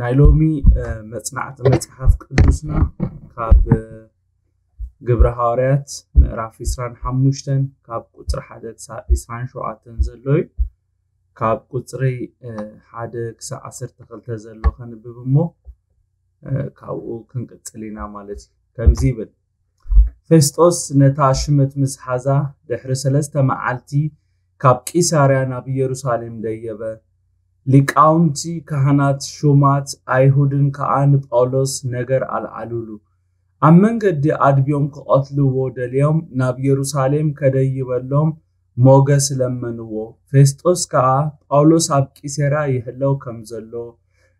ናይ ሎሚ መፅናዕቲ መፅሓፍ ቅዱስና ካብ ግብረ ሃዋርያት ምዕራፍ ዕስራን ሓሙሽተን ካብ ቁፅሪ ሓደ ክሳብ ዕስራን ሸውዓተን ዘሎ እዩ። ካብ ቁፅሪ ሓደ ክሳብ ዓሰርተ ክልተ ዘሎ ከንብብ እሞ ካብኡ ክንቅፅል ኢና ማለት እዩ። ከምዚ ይብል፣ ፌስጦስ ነታ ሽመት ምስ ሓዛ ድሕሪ ሰለስተ መዓልቲ ካብ ቂሳርያ ናብ ኢየሩሳሌም ደየበ። ሊቃውንቲ ካህናት፣ ሹማት ኣይሁድን ከኣ ንጳውሎስ ነገር ኣልዓሉሉ። ኣብ መንገዲ ኣድብዮም ክቐትልዎ ደልዮም ናብ ኢየሩሳሌም ከደይበሎም ሞገስ ለመንዎ። ፌስጦስ ከኣ ጳውሎስ ኣብ ቂሳርያ ይሕለው ከም ዘሎ፣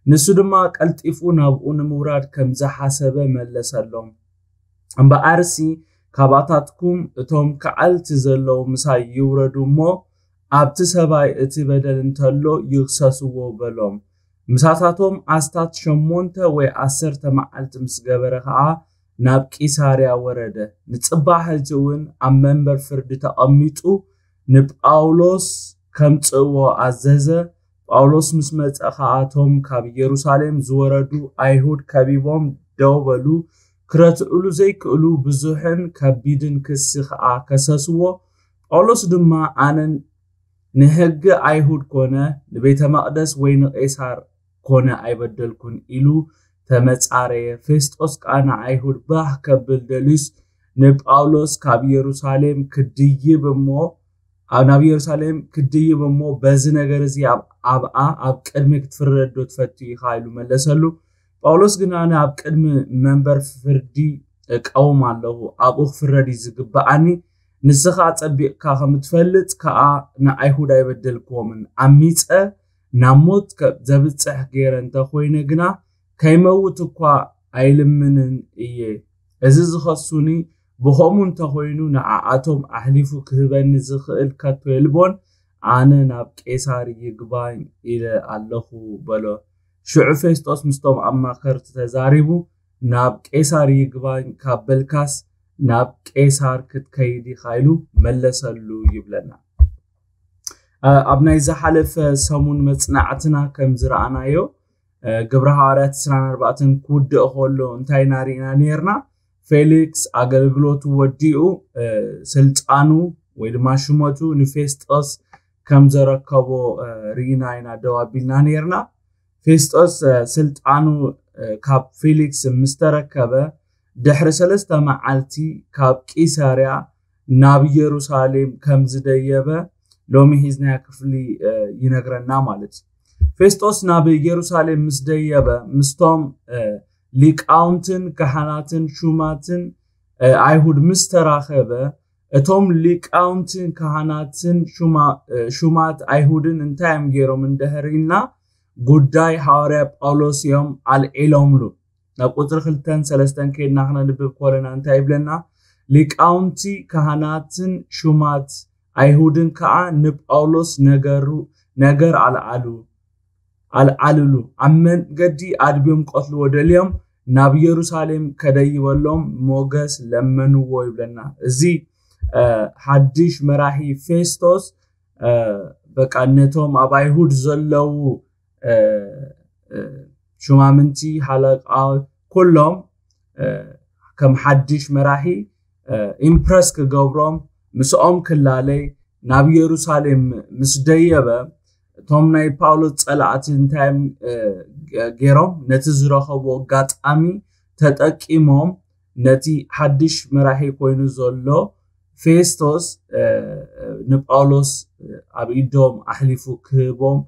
ንሱ ድማ ቀልጢፉ ናብኡ ንምውራድ ከም ዝሓሰበ መለሰሎም። እምበኣርሲ ካባታትኩም እቶም ከዓልቲ ዘለዉ ምሳይ ይውረዱ እሞ ኣብቲ ሰብኣይ እቲ በደል እንተሎ ይኽሰስዎ በሎም። ምሳታቶም ኣስታት ሸሞንተ ወይ ዓሰርተ መዓልቲ ምስ ገበረ ኸዓ ናብ ቂሳርያ ወረደ። ንጽባሕ እቲ እውን ኣብ መንበር ፍርዲ ተቐሚጡ ንጳውሎስ ከምጽእዎ ኣዘዘ። ጳውሎስ ምስ መጸ ኸዓ እቶም ካብ ኢየሩሳሌም ዝወረዱ ኣይሁድ ከቢቦም ደው በሉ። ክረትዕሉ ዘይክእሉ ብዙሕን ከቢድን ክሲ ኸዓ ከሰስዎ። ጳውሎስ ድማ ኣነ ንሕጊ ኣይሁድ ኮነ ንቤተ መቕደስ ወይ ንቄሳር ኮነ ኣይበደልኩን ኢሉ ተመጻረየ። ፌስጦስ ከኣ ንኣይሁድ ባህ ከብል ደልዩስ ንጳውሎስ ካብ ኢየሩሳሌም ክድይብ እሞ ኣብ ናብ ኢየሩሳሌም ክድይብ እሞ በዚ ነገር እዚ ኣብ ኣብኣ ኣብ ቅድሚ ክትፍረድ ዶ ትፈቱ ኢኻ ኢሉ መለሰሉ። ጳውሎስ ግን ኣነ ኣብ ቅድሚ መንበር ፍርዲ እቀውም ኣለኹ፣ ኣብኡ ክፍረድ እዩ ዝግብኣኒ። ንስኻ ጸቢቕካ ከም እትፈልጥ ከኣ ንኣይሁድ ኣይበደልክዎምን። ኣሚጸ ናብ ሞት ከ- ዘብጽሕ ገይረ እንተኾይነ ግና ከይመውት እኳ ኣይልምንን እየ። እዚ ዝኸሱኒ ብኸምኡ እንተኾይኑ ንዓኣቶም ኣሕሊፉ ክህበኒ ዝኽእል ከቶ የልቦን። ኣነ ናብ ቄሳር ይግባኝ ኢለ ኣለኹ በሎ። ሽዑ ፌስጦስ ምስቶም ኣማኸርቲ ተዛሪቡ ናብ ቄሳር ይግባኝ ካብ በልካስ ናብ ቄሳር ክትከይድ ኢኻ ኢሉ መለሰሉ ይብለና። ኣብ ናይ ዝሓለፈ ሰሙን መጽናዕትና ከም ዝረኣናዮ ግብረ ሃዋርያት ዕስራን ኣርባዕተን ክውድእ ከሎ እንታይ ኢና ርኢና ነርና? ፌሊክስ ኣገልግሎቱ ወዲኡ ስልጣኑ ወይ ድማ ሽመቱ ንፌስጦስ ከም ዘረከቦ ርኢና ኢና ደው ኣቢልና ነርና። ፌስጦስ ስልጣኑ ካብ ፌሊክስ ምስ ተረከበ ድሕሪ ሰለስተ መዓልቲ ካብ ቂሳርያ ናብ ኢየሩሳሌም ከም ዝደየበ ሎሚ ሒዝናዮ ክፍሊ ይነግረና ማለት እዩ። ፌስጦስ ናብ ኢየሩሳሌም ምስ ደየበ ምስቶም ሊቃውንትን ካህናትን ሹማትን ኣይሁድ ምስ ተራኸበ እቶም ሊቃውንትን ካህናትን ሹማት ኣይሁድን እንታይ እዮም ገይሮም እንድሕር ኢልና ጉዳይ ሃዋርያ ጳውሎስ እዮም ኣልዒሎምሉ። ናብ ቁፅሪ ክልተን ሰለስተን ከይድና ክነንብብ ከለና እንታይ ይብለና? ሊቃውንቲ ካህናትን ሹማት ኣይሁድን ከዓ ንጳውሎስ ነገሩ ነገር ኣልዓሉ ኣልዓልሉ ኣብ መንገዲ ኣድብዮም ቀትልዎ ደልዮም ናብ ኢየሩሳሌም ከደይበሎም ሞገስ ለመንዎ ይብለና። እዚ ሓድሽ መራሒ ፌስቶስ በቃ ነቶም ኣብ ኣይሁድ ዘለዉ ሹማምንቲ ሓለቃ ኩሎም ከም ሓድሽ መራሒ ኢምፕረስ ክገብሮም ምስኦም ክላለይ ናብ ኢየሩሳሌም ምስ ደየበ እቶም ናይ ጳውሎስ ጸላእቲ እንታይ ገይሮም ነቲ ዝረኸቡ ኣጋጣሚ ተጠቂሞም ነቲ ሓድሽ መራሒ ኮይኑ ዘሎ ፌስቶስ ንጳውሎስ ኣብ ኢዶም ኣሕሊፉ ክህቦም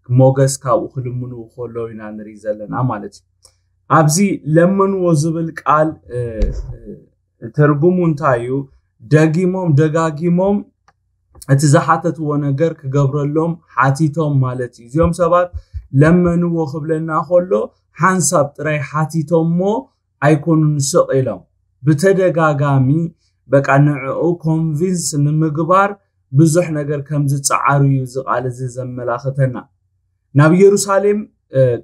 ሞገስ ካብኡ ክልምኑ ከለዉ ኢና ንርኢ ዘለና ማለት እዩ። ኣብዚ ለመንዎ ዝብል ቃል ትርጉሙ እንታይ እዩ? ደጊሞም ደጋጊሞም እቲ ዝሓተትዎ ነገር ክገብረሎም ሓቲቶም ማለት እዩ። እዚኦም ሰባት ለመንዎ ክብለና ከሎ ሓንሳብ ጥራይ ሓቲቶሞ ኣይኮኑን ስቕ ኢሎም ብተደጋጋሚ በቃ ንዕኡ ኮንቪንስ ንምግባር ብዙሕ ነገር ከም ዝፀዓሩ እዩ እዚ ቃል እዚ ዘመላኽተና። ናብ ኢየሩሳሌም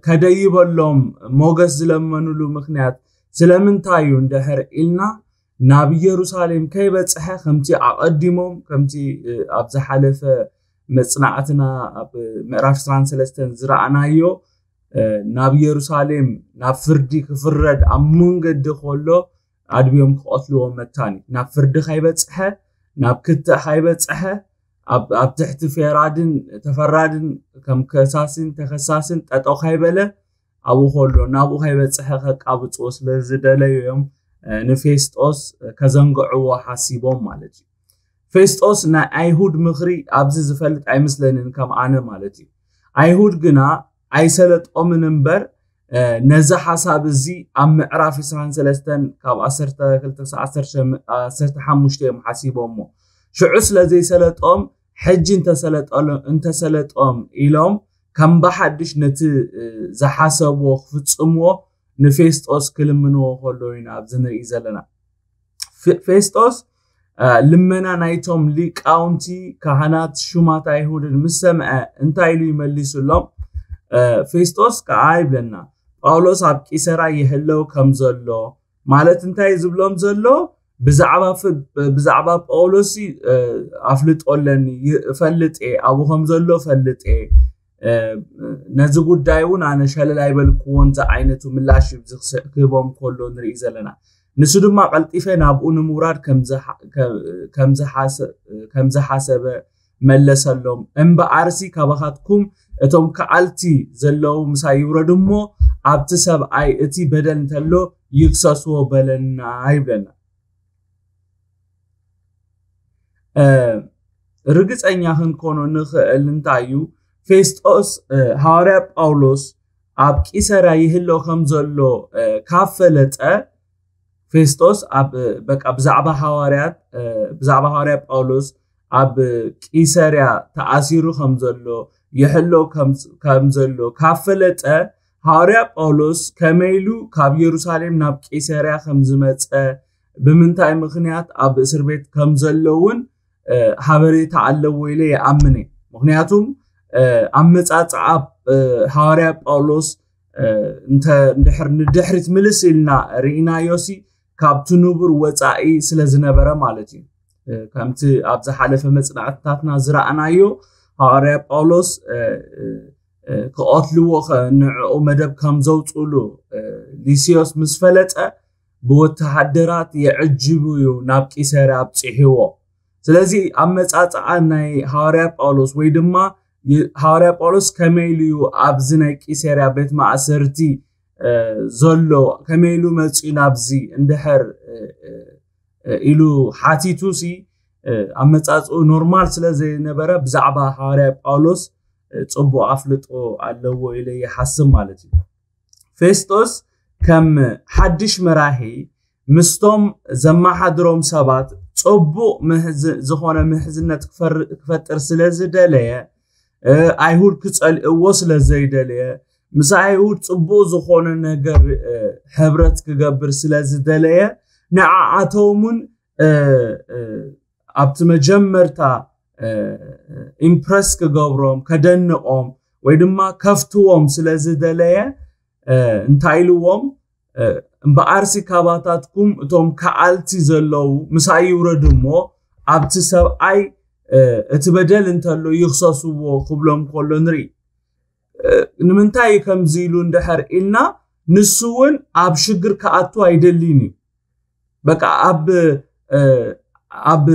ከደይበሎም ሞገስ ዝለመኑሉ ምክንያት ስለምንታይ እዩ እንድሕር ኢልና ናብ ኢየሩሳሌም ከይበፅሐ ከምቲ ኣቐዲሞም ከምቲ ኣብ ዝሓለፈ መፅናዕትና ኣብ ምዕራፍ ዕስራን ሰለስተን ዝረኣናዮ ናብ ኢየሩሳሌም ናብ ፍርዲ ክፍረድ ኣብ መንገዲ ከሎ ኣድብዮም ክቐትልዎ መታን እዩ። ናብ ፍርዲ ካይበጽሐ፣ ናብ ክትዕ ካይበጽሐ፣ ኣብ ትሕቲ ፌራድን ተፈራድን ከም ከሳስን ተኸሳስን ጠጠው ካይበለ ኣብኡ ከሎ ናብኡ ካይበጽሐ ከቃብጽዎ ስለ ዝደለዩ እዮም ንፌስጦስ ከዘንግዕዎ ሓሲቦም ማለት እዩ። ፌስጦስ ናይ ኣይሁድ ምኽሪ ኣብዚ ዝፈልጥ ኣይመስለንን፣ ከም ኣነ ማለት እዩ። ኣይሁድ ግና ኣይሰለጦምን እምበር ነዚ ሓሳብ እዚ ኣብ ምዕራፍ ዕስራን ሰለስተን ካብ ዓሰርተ ክልተ ክሳብ ዓሰርተ ሓሙሽተ እዮም ሓሲቦሞ። ሽዑ ስለ ዘይሰለጦም ሕጂ እንተሰለጦም ኢሎም ከም ብሓድሽ ነቲ ዝሓሰብዎ ክፍጽምዎ ንፌስጦስ ክልምንዎ ከሎ ኢና ኣብዚ ንርኢ ዘለና። ፌስጦስ ልመና ናይቶም ሊቃውንቲ ካህናት ሹማት ኣይሁድን ምስ ሰምዐ እንታይ ኢሉ ይመሊሱሎም? ፌስጦስ ከዓ ይብለና፣ ጳውሎስ ኣብ ቂሰራ ይህለው ከም ዘሎ ማለት እንታይ ዝብሎም ዘሎ? ብዛዕባ ጳውሎስ ኣፍልጦ ኣለኒ፣ እፈልጥ እየ፣ ኣብኡ ከም ዘሎ እፈልጥ እየ፣ ነዚ ጉዳይ እውን ኣነ ሸለል ኣይበልክዎን ዝዓይነቱ ምላሽ ክህቦም ከሎ ንርኢ ዘለና። ንሱ ድማ ቀልጢፈ ናብኡ ንምውራድ ከም ዝሓሰበ መለሰሎም፣ እምበኣርሲ ካባኻትኩም እቶም ከኣልቲ ዘለዉ ምሳይ ይውረዱ እሞ ኣብቲ ሰብኣይ እቲ በደል እንተሎ ይክሰስዎ በለና ይብለና። ርግፀኛ ክንኮኖ ንኽእል እንታይ እዩ? ፌስጦስ ሃዋርያ ጳውሎስ ኣብ ቂሰርያ ይህሎ ከም ዘሎ ካብ ፈለጠ፣ ፌስጦስ ኣብ በቃ ብዛዕባ ሃዋርያት ብዛዕባ ሃዋርያ ጳውሎስ ኣብ ቂሰርያ ተኣሲሩ ከም ዘሎ ይሕሎ ከም ዘሎ ካብ ፈለጠ፣ ሃዋርያ ጳውሎስ ከመይ ኢሉ ካብ የሩሳሌም ናብ ቂሰርያ ከም ዝመጸ፣ ብምንታይ ምኽንያት ኣብ እስር ቤት ከም ዘሎ እውን ሓበሬታ ኣለዎ ኢለ ይኣምን እየ። ምኽንያቱም ኣመጻጽኣ ሃዋርያ ጳውሎስ እንድሕር ንድሕሪት ምልስ ኢልና ርኢናዮሲ ካብቲ ንቡር ወፃኢ ስለ ዝነበረ ማለት እዩ። ከምቲ ኣብ ዝሓለፈ መፅናዕትታትና ዝረኣናዮ ሃዋርያ ጳውሎስ ክቐትልዎ ንዕኡ መደብ ከም ዘውፅሉ ሊስዮስ ምስ ፈለጠ ብወተሃደራት የዕጅቡ እዩ ናብ ቂሰርያ ኣብፂሕዎ። ስለዚ ኣመፃፅኣ ናይ ሃዋርያ ጳውሎስ ወይ ድማ ሃዋርያ ጳውሎስ ከመይ ኢሉ እዩ ኣብዚ ናይ ቂሰርያ ቤት ማእሰርቲ ዘሎ፣ ከመይ ኢሉ መፂኡ ናብዚ እንድሕር ኢሉ ሓቲቱ ሲ ኣመፃፅኡ ኖርማል ስለ ዘይነበረ ብዛዕባ ሃዋርያ ጳውሎስ ፅቡቅ ኣፍልጦ ኣለዎ ኢለ ይሓስብ ማለት እዩ። ፌስጦስ ከም ሓድሽ መራሒ ምስቶም ዘመሓድሮም ሰባት ፅቡቅ ዝኾነ ምሕዝነት ክፈጥር ስለ ዝደለየ፣ ኣይሁድ ክፀልእዎ ስለ ዘይደለየ፣ ምስ ኣይሁድ ፅቡቅ ዝኾነ ነገር ሕብረት ክገብር ስለ ዝደለየ፣ ንዓዓቶምን ኣብቲ መጀመርታ ኢምፕረስ ክገብሮም ከደንቆም ወይ ድማ ከፍትዎም ስለ ዝደለየ እንታይ ኢልዎም? እምበኣርሲ ካባታትኩም እቶም ከኣልቲ ዘለዉ ምሳይ ይውረዱ እሞ ኣብቲ ሰብኣይ እቲ በደል እንተሎ ይኽሰስዎ ክብሎም ከሎ ንርኢ። ንምንታይ እዩ ከምዚ ኢሉ እንድሕር ኢልና ንሱ እውን ኣብ ሽግር ክኣቱ ኣይደልን እዩ። በቃ ኣብ ኣብ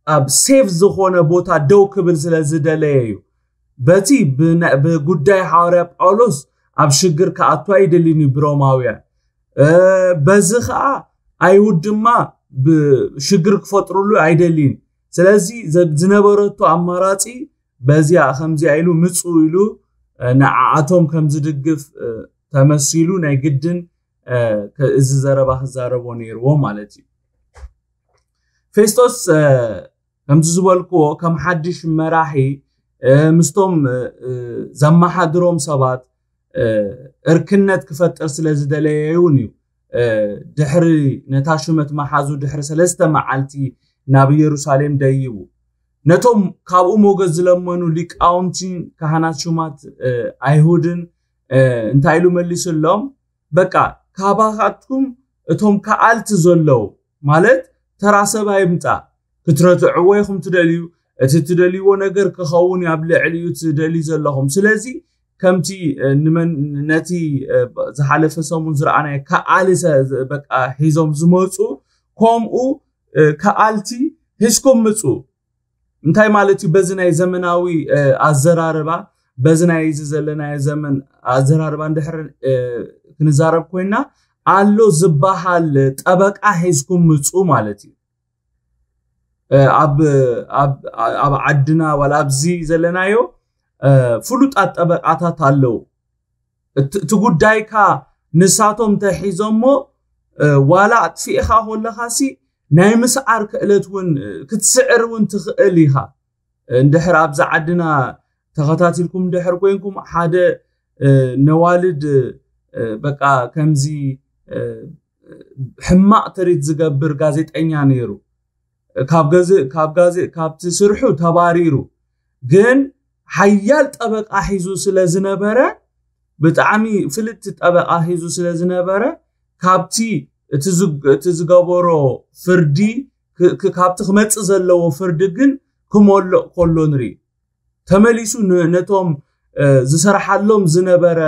ኣብ ሴፍ ዝኾነ ቦታ ደው ክብል ስለ ዝደለየ እዩ። በቲ ብጉዳይ ሃዋርያ ጳውሎስ ኣብ ሽግር ክኣቱ ኣይደልን እዩ ብሮማውያን። በዚ ከዓ ኣይሁድ ድማ ሽግር ክፈጥሩሉ ኣይደልን። ስለዚ ዝነበረቱ ኣማራፂ በዚኣ ከምዚኣ ኢሉ ምፁ ኢሉ ንዓኣቶም ከም ዝድግፍ ተመሲሉ ናይ ግድን እዚ ዘረባ ክዛረቦ ነይርዎ ማለት እዩ። ፌስቶስ ከምዚ ዝበልክዎ ከም ሓድሽ መራሒ ምስቶም ዘመሓድሮም ሰባት እርክነት ክፈጥር ስለ ዝደለየ እውን እዩ። ድሕሪ ነታ ሹመት መሓዙ ድሕሪ ሰለስተ መዓልቲ ናብ ኢየሩሳሌም ደይቡ ነቶም ካብኡ ሞገስ ዝለመኑ ሊቃውንትን ካህናት ሹማት ኣይሁድን እንታይ ኢሉ መሊሱሎም? በቃ ካባኻትኩም እቶም ከኣልቲ ዘለዉ ማለት ተራ ሰብ ኣይምጻእ ክትረትዕዎ ኢኹም ትደልዩ። እቲ ትደልይዎ ነገር ክኸውን እዩ ኣብ ልዕሊኡ ትደልዩ ዘለኹም። ስለዚ ከምቲ ነቲ ዝሓለፈ ሰሙን ዝረኣናዮ ከኣልቲ በቃ ሒዞም ዝመፁ፣ ከምኡ ከኣልቲ ሒዝኩም ምፁ። እንታይ ማለት እዩ? በዚ ናይ ዘመናዊ ኣዘራርባ፣ በዚ ናይ እዚ ዘለናዮ ዘመን ኣዘራርባ እንድሕር ክንዛረብ ኮይና፣ ኣሎ ዝበሃል ጠበቃ ሒዝኩም ምፁ ማለት እዩ። ኣብ ዓድና ዋላ ኣብዚ ዘለናዮ ፍሉጣት ጠበቃታት ኣለዉ። እቲ ጉዳይካ ንሳቶም ተሒዞሞ ዋላ ኣጥፊእኻ ከለኻሲ ናይ ምስዓር ክእለት እውን ክትስዕር እውን ትኽእል ኢኻ። እንድሕር ኣብዚ ዓድና ተኸታቲልኩም እንድሕር ኮይንኩም፣ ሓደ ነዋልድ በቃ ከምዚ ሕማቕ ትሪት ዝገብር ጋዜጠኛ ነይሩ። ካብ ገዝ ካብ ጋዜ ካብቲ ስርሑ ተባሪሩ፣ ግን ሓያል ጠበቃ ሒዙ ስለ ዝነበረ፣ ብጣዕሚ ፍልጥቲ ጠበቃ ሒዙ ስለ ዝነበረ፣ ካብቲ እቲ ዝገበሮ ፍርዲ፣ ካብቲ ክመፅእ ዘለዎ ፍርዲ ግን ክመልእ ከሎ ንርኢ። ተመሊሱ ነቶም ዝሰርሓሎም ዝነበረ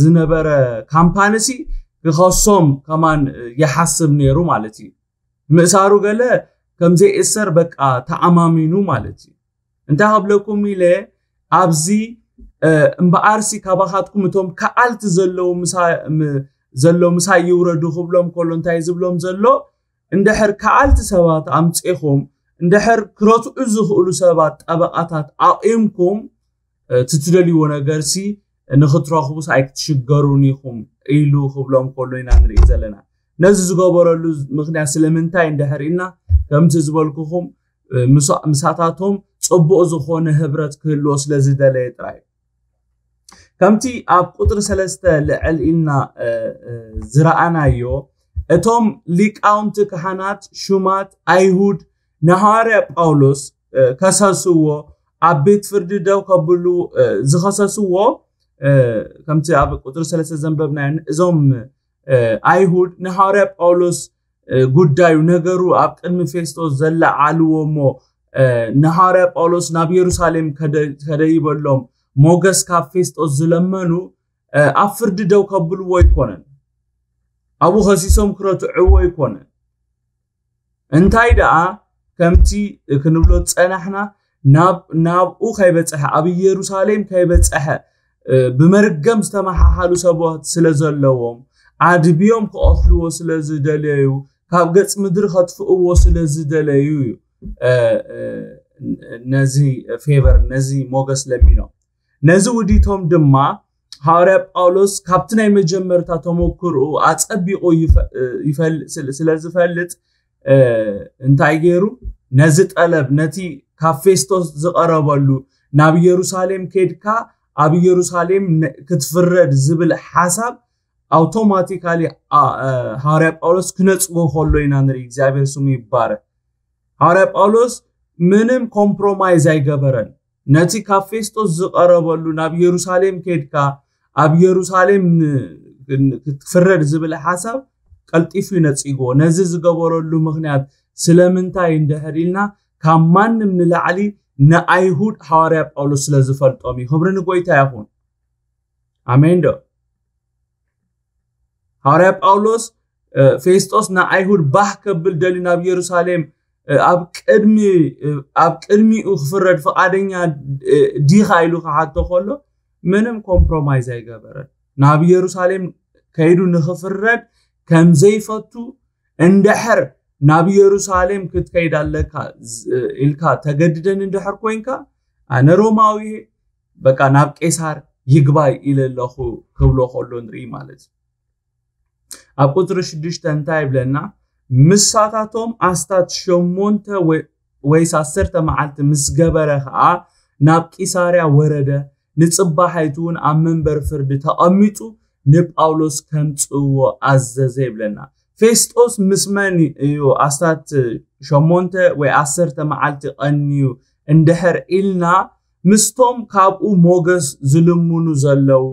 ዝነበረ ካምፓንሲ ክኸሶም ከማን ይሓስብ ነይሩ ማለት እዩ። ምእሳሩ ገለ ከም ዘይእሰር በቃ ተኣማሚኑ ማለት እዩ። እንታይ ከብለኩም ኢለ፣ ኣብዚ እምበኣርሲ ካባኻትኩም እቶም ከኣልቲ ዘለዉ ምሳ- ም- ዘለዉ ምሳይ ይውረዱ ክብሎም ከሎ እንታይ ዝብሎም ዘሎ፣ እንድሕር ከኣልቲ ሰባት ኣምፂኹም፣ እንድሕር ክረትዑ ዝኽእሉ ሰባት ጠበቃታት ኣቂምኩም፣ እቲ ትደልይዎ ነገርሲ ንኽትረኽቡስ ኣይክትሽገሩን ኢኹም ኢሉ ክብሎም ከሎ ኢና ንርኢ ዘለና። ነዚ ዝገበረሉ ምኽንያት ስለምንታይ እንድሕር ኢልና፣ ከምቲ ዝበልኩኹም ምሳታቶም ፅቡቕ ዝኾነ ህብረት ክህልዎ ስለ ዝደለየ ጥራይ። ከምቲ ኣብ ቁፅሪ ሰለስተ ልዕል ኢልና ዝረኣናዮ፣ እቶም ሊቃውንቲ ካህናት፣ ሹማት ኣይሁድ፣ ንሃዋርያ ጳውሎስ ከሰስዎ፣ ኣብ ቤት ፍርዲ ደው ከብሉ ዝኸሰስዎ፣ ከምቲ ኣብ ቁፅሪ ሰለስተ ዘንበብናዮ፣ እዞም ኣይሁድ ንሃዋርያ ጳውሎስ ጉዳዩ፣ ነገሩ ኣብ ቅድሚ ፌስቶስ ዘለዓልዎ እሞ፣ ንሃዋርያ ጳውሎስ ናብ የሩሳሌም ከደ ይበሎም፣ ሞገስ ካብ ፌስጦስ ዝለመኑ፣ ኣብ ፍርዲ ደው ከብልዎ ኣይኮነን። ኣብኡ ከሲሶም ክረትዕዎ ኣይኮነን። እንታይ ደኣ፣ ከምቲ ክንብሎ ዝጸናሕና፣ ናብኡ ከይበጽሐ፣ ኣብ ኢየሩሳሌም ከይበጽሐ፣ ብመርገም ዝተመሓሓሉ ሰባት ስለ ዘለዎም፣ ኣድብዮም ክቐትልዎ ስለ ዝደለዩ፣ ካብ ገጽ ምድሪ ከጥፍእዎ ስለ ዝደለዩ እዩ ነዚ ፌቨር፣ ነዚ ሞገስ ለሚኖም። ነዚ ውዲቶም ድማ ሃዋርያ ጳውሎስ ካብቲ ናይ መጀመርታ ተመክርኡ ኣጸቢቑ ይፈልጥ፣ ስለ ዝፈልጥ እንታይ ገይሩ? ነዚ ጠለብ፣ ነቲ ካብ ፌስቶስ ዝቐረበሉ፣ ናብ ኢየሩሳሌም ኬድካ ኣብ ኢየሩሳሌም ክትፍረድ ዝብል ሓሳብ ኣውቶማቲካሊ ሃዋርያ ጳውሎስ ክነጽጎ ከሎ ኢና ንርኢ። እግዚኣብሔር ስሙ ይባረክ። ሃዋርያ ጳውሎስ ምንም ኮምፕሮማይዝ ኣይገበረን። ነቲ ካብ ፌስጦስ ዝቐረበሉ፣ ናብ ኢየሩሳሌም ኬድካ ኣብ ኢየሩሳሌም ክትፍረድ ዝብል ሓሳብ ቀልጢፉ ነጺግዎ። ነዚ ዝገበረሉ ምኽንያት ስለምንታይ እንድሕር ኢልና፣ ካብ ማንም ንላዕሊ ንኣይሁድ ሃዋርያ ጳውሎስ ስለ ዝፈልጦም እዩ። ክብሪ ንጎይታ ይኹን። ኣሜን ዶ? ሃዋርያ ጳውሎስ ፌስጦስ ንኣይሁድ ባህ ከብል ደልዩ ናብ ኢየሩሳሌም ኣብ ቅድሚ ኣብ ቅድሚኡ ክፍረድ ፍቓደኛ ዲኻ ኢሉ ክሓቶ ከሎ፣ ምንም ኮምፕሮማይዝ ኣይገበረን። ናብ ኢየሩሳሌም ከይዱ ንኽፍረድ ከም ዘይፈቱ፣ እንድሕር ናብ ኢየሩሳሌም ክትከይድ ኣለካ ኢልካ ተገድደን እንድሕር ኮይንካ፣ ኣነ ሮማዊ፣ በቃ ናብ ቄሳር ይግባይ ኢለ ኣለኹ ክብሎ ከሎ ንርኢ ማለት እዩ። ኣብ ቁፅሪ ሽዱሽተ እንታይ ይብለና? ምሳታቶም ኣስታት ሸሞንተ ወይስ ዓሰርተ መዓልቲ ምስ ገበረ ከዓ ናብ ቂሳርያ ወረደ። ንፅባሓይቱ እውን ኣብ መንበር ፍርዲ ተቐሚጡ ንጳውሎስ ከምፅእዎ ኣዘዘ ይብለና። ፌስጦስ ምስ መን እዩ ኣስታት ሸሞንተ ወይ ዓሰርተ መዓልቲ ቀንዩ እንድሕር ኢልና፣ ምስቶም ካብኡ ሞገስ ዝልምኑ ዘለዉ፣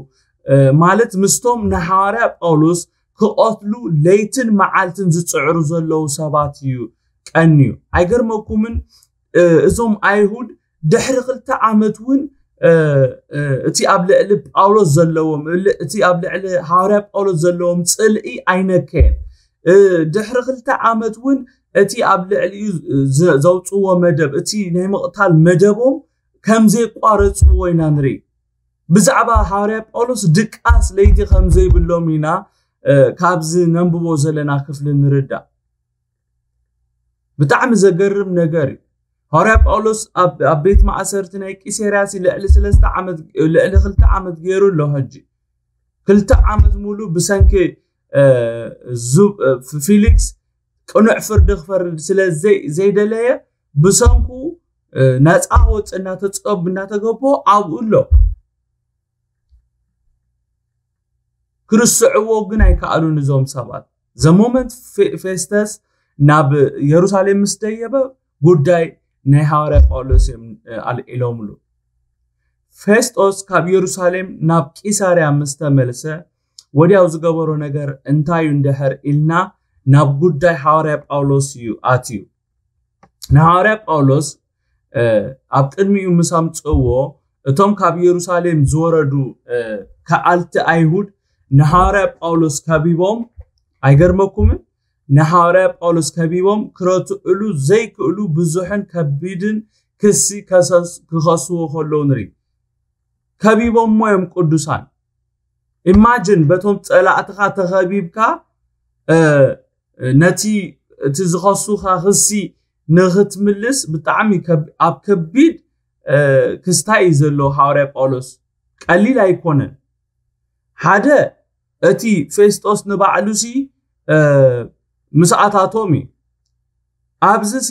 ማለት ምስቶም ንሃዋርያ ጳውሎስ ክቐትሉ ለይትን መዓልትን ዝፅዕሩ ዘለዉ ሰባት እዩ ቀንዩ። ኣይገርመኩምን? እዞም ኣይሁድ ድሕሪ ክልተ ዓመት እውን እቲ ኣብ ልዕሊ ጳውሎስ ዘለዎም እቲ ኣብ ልዕሊ ሃዋርያ ጳውሎስ ዘለዎም ፅልኢ ኣይነከየን። ድሕሪ ክልተ ዓመት እውን እቲ ኣብ ልዕሊኡ ዘውፅዎ መደብ እቲ ናይ ምቕታል መደቦም ከም ዘየቋረፅዎ ኢና ንርኢ። ብዛዕባ ሃዋርያ ጳውሎስ ድቃስ ለይቲ ከም ዘይብሎም ኢና ካብዚ ነንብቦ ዘለና ክፍሊ ንርዳእ። ብጣዕሚ ዘገርም ነገር እዩ። ሃዋርያ ጳውሎስ ኣብ ቤት ማእሰርቲ ናይ ቂሴርያ ልዕሊ ሰለስተ ዓመት ልዕሊ ክልተ ዓመት ገይሩ ኣሎ። ሕጂ ክልተ ዓመት ሙሉ ብሰንኪ ፊሊክስ ቅኑዕ ፍርዲ ክፈርድ ስለ ዘይደለየ ብሰንኩ ነፃ ክወፅእ እናተፀብ እናተገብኦ ኣብኡ ኣሎ። ክርስዕዎ ግን ኣይከኣሉን እዞም ሰባት። ዘሞመንት ፌስተስ ናብ የሩሳሌም ምስ ደየበ ጉዳይ ናይ ሃዋርያ ጳውሎስ እዮም ኣልዒሎምሉ። ፌስጦስ ካብ የሩሳሌም ናብ ቂሳርያ ምስ ተመልሰ ወዲያው ዝገበሮ ነገር እንታይ እዩ እንድሕር ኢልና ናብ ጉዳይ ሃዋርያ ጳውሎስ እዩ ኣትዩ። ንሃዋርያ ጳውሎስ ኣብ ቅድሚኡ ምስ ኣምፅእዎ እቶም ካብ የሩሳሌም ዝወረዱ ከኣልቲ ኣይሁድ ንሃዋርያ ጳውሎስ ከቢቦም፣ ኣይገርመኩምን? ንሃዋርያ ጳውሎስ ከቢቦም ክረትዕሉ ዘይክእሉ ብዙሕን ከቢድን ክሲ ክኸስዎ ከለዉ ንርኢ። ከቢቦሞ እዮም ቅዱሳን። ኢማጅን በቶም ፀላእትኻ ተኸቢብካ ነቲ እቲ ዝኸሱኻ ክሲ ንኽትምልስ ብጣዕሚ ኣብ ከቢድ ክስታይ እዩ ዘሎ ሃዋርያ ጳውሎስ። ቀሊል ኣይኮነን። ሓደ እቲ ፌስጦስ ንባዕሉሲ ምስኣታቶም እዩ። ኣብዚሲ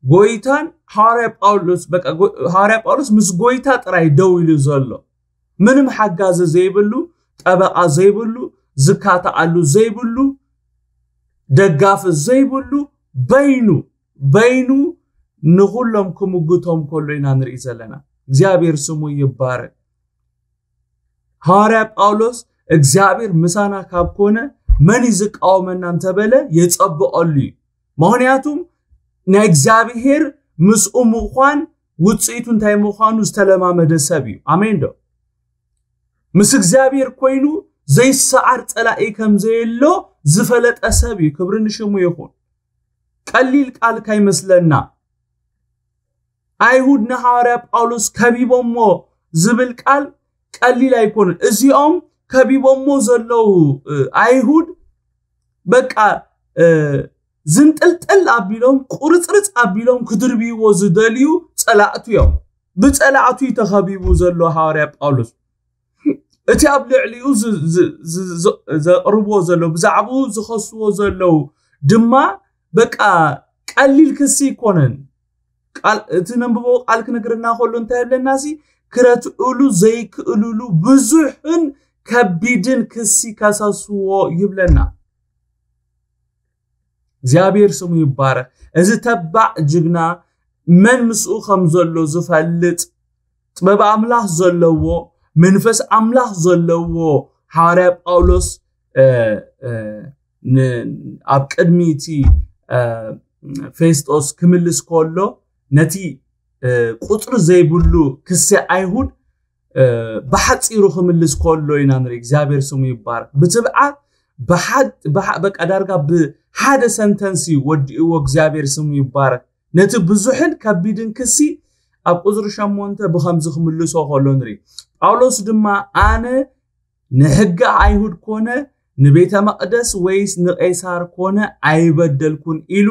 ጎይታን ሃዋርያ ጳውሎስ በቃ ሃዋርያ ጳውሎስ ምስ ጎይታ ጥራይ ደው ኢሉ ዘሎ፣ ምንም ሓጋዚ ዘይብሉ፣ ጠበቓ ዘይብሉ፣ ዝካተኣሉ ዘይብሉ፣ ደጋፊ ዘይብሉ፣ በይኑ በይኑ ንኹሎም ክምግቶም ከሎ ኢና ንርኢ ዘለና። እግዚኣብሔር ስሙ ይባረክ። ሃዋርያ ጳውሎስ እግዚኣብሔር ምሳና ካብ ኮነ መን እዩ ዝቃወመና እንተበለ የጸብቐሉ እዩ። ምኽንያቱም ናይ እግዚኣብሔር ምስኡ ምዃን ውፅኢቱ እንታይ ምዃኑ ዝተለማመደ ሰብ እዩ። ኣሜን ዶ? ምስ እግዚኣብሔር ኮይኑ ዘይሰዓር ፀላኢ ከም ዘየሎ ዝፈለጠ ሰብ እዩ። ክብሪ ንሽሙ ይኹን። ቀሊል ቃል ካይመስለና። ኣይሁድ ንሃዋርያ ጳውሎስ ከቢቦሞ ዝብል ቃል ቀሊል ኣይኮነን። እዚኦም ከቢቦሞ ዘለዉ ኣይሁድ በቃ ዝንጥልጥል ኣቢሎም ቁርፅርፅ ኣቢሎም ክድርብይዎ ዝደልዩ ፀላእቱ እዮም። ብፀላእቱ እዩ ተኸቢቡ ዘሎ ሃዋርያ ጳውሎስ። እቲ ኣብ ልዕሊኡ ዘቕርብዎ ዘለዉ ብዛዕባኡ ዝኸስዎ ዘለዉ ድማ በቃ ቀሊል ክሲ ኣይኮነን። እቲ ነንብቦ ቃል ክነግረና ከሎ እንታይ ይብለና ሲ ክረትዕሉ ዘይክእልሉ ብዙሕን ከቢድን ክሲ ከሰስዎ ይብለና። እግዚኣብሔር ስሙ ይባረክ። እዚ ተባዕ ጅግና መን ምስኡ ከም ዘሎ ዝፈልጥ ጥበብ ኣምላኽ ዘለዎ መንፈስ ኣምላኽ ዘለዎ ሃዋርያ ጳውሎስ ኣብ ቅድሚ እቲ ፌስጦስ ክምልስ ከሎ ነቲ ቁፅሪ ዘይብሉ ክሲ ኣይሁድ ብሓፂሩ ክምልስ ከሎ ኢና ንርኢ። እግዚኣብሔር ስሙ ይባረክ። ብትብዓት በቃ ዳርጋ ብሓደ ሰንተንስ እዩ ወዲእዎ። እግዚኣብሔር ስሙ ይባረክ። ነቲ ብዙሕን ከቢድን ክሲ ኣብ ቁፅሪ ሸሞንተ ብከምዚ ክምልሶ ከሎ ንርኢ። ጳውሎስ ድማ ኣነ ንሕጊ ኣይሁድ ኮነ ንቤተ መቕደስ ወይስ ንቄሳር ኮነ ኣይበደልኩን ኢሉ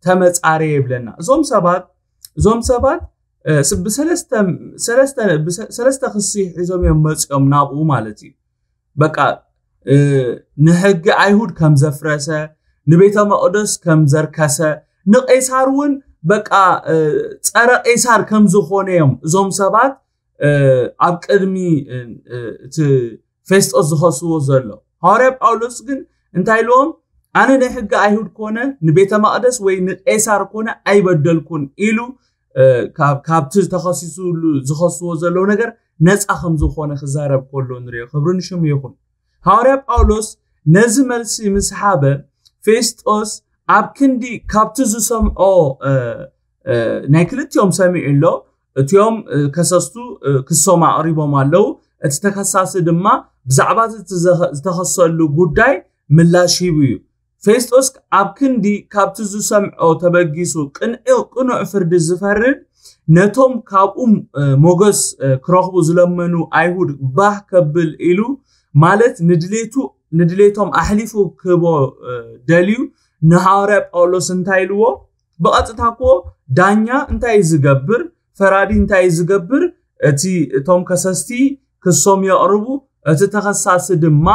ተመጻረየ ይብለና። እዞም ሰባት እዞም ሰባት ብሰለስተ ክሲ ሒዞም እዮም መፂኦም ናብኡ ማለት እዩ። በቃ ንሕጊ ኣይሁድ ከም ዘፍረሰ ንቤተ መቕደስ ከም ዘርከሰ ንቄሳር እውን በቃ ፀረ ቄሳር ከም ዝኾነ እዮም እዞም ሰባት ኣብ ቅድሚ እቲ ፌስጦስ ዝኸስዎ ዘሎ። ሃዋርያ ጳውሎስ ግን እንታይ ኢልዎም? ኣነ ናይ ሕጊ ኣይሁድ ኮነ ንቤተ መቕደስ ወይ ንቄሳር ኮነ ኣይበደልኩን ኢሉ ካብቲ ተኸሲሱሉ ዝኸስዎ ዘለዉ ነገር ነፃ ከም ዝኾነ ክዛረብ ከሎ ንሪኦ። ክብሪ ንሽሙ ይኹን። ሃዋርያ ጳውሎስ ነዚ መልሲ ምስ ሃበ ፌስጦስ ኣብ ክንዲ ካብቲ ዝሰምዖ ናይ ክልቲኦም ሰሚዑ ኣሎ እቲኦም ከሰስቱ ክሶም ኣቕሪቦም ኣለዉ። እቲ ተኸሳሲ ድማ ብዛዕባ ዝተኸሰሉ ጉዳይ ምላሽ ሂቡ እዩ። ፌስጦስ ኣብ ክንዲ ካብቲ ዝሰምዖ ተበጊሱ ቅኑዕ ፍርዲ ዝፈርድ፣ ነቶም ካብኡ ሞገስ ክረኽቡ ዝለመኑ ኣይሁድ ባህ ከብል ኢሉ፣ ማለት ንድሌቱ ንድሌቶም ኣሕሊፉ ክህቦ ደልዩ ንሃዋርያ ጳውሎስ እንታይ ኢልዎ? ብቐጥታ እኮ ዳኛ እንታይ ዝገብር፣ ፈራዲ እንታይ ዝገብር፣ እቲ እቶም ከሰስቲ ክሶም የቕርቡ፣ እቲ ተኸሳሲ ድማ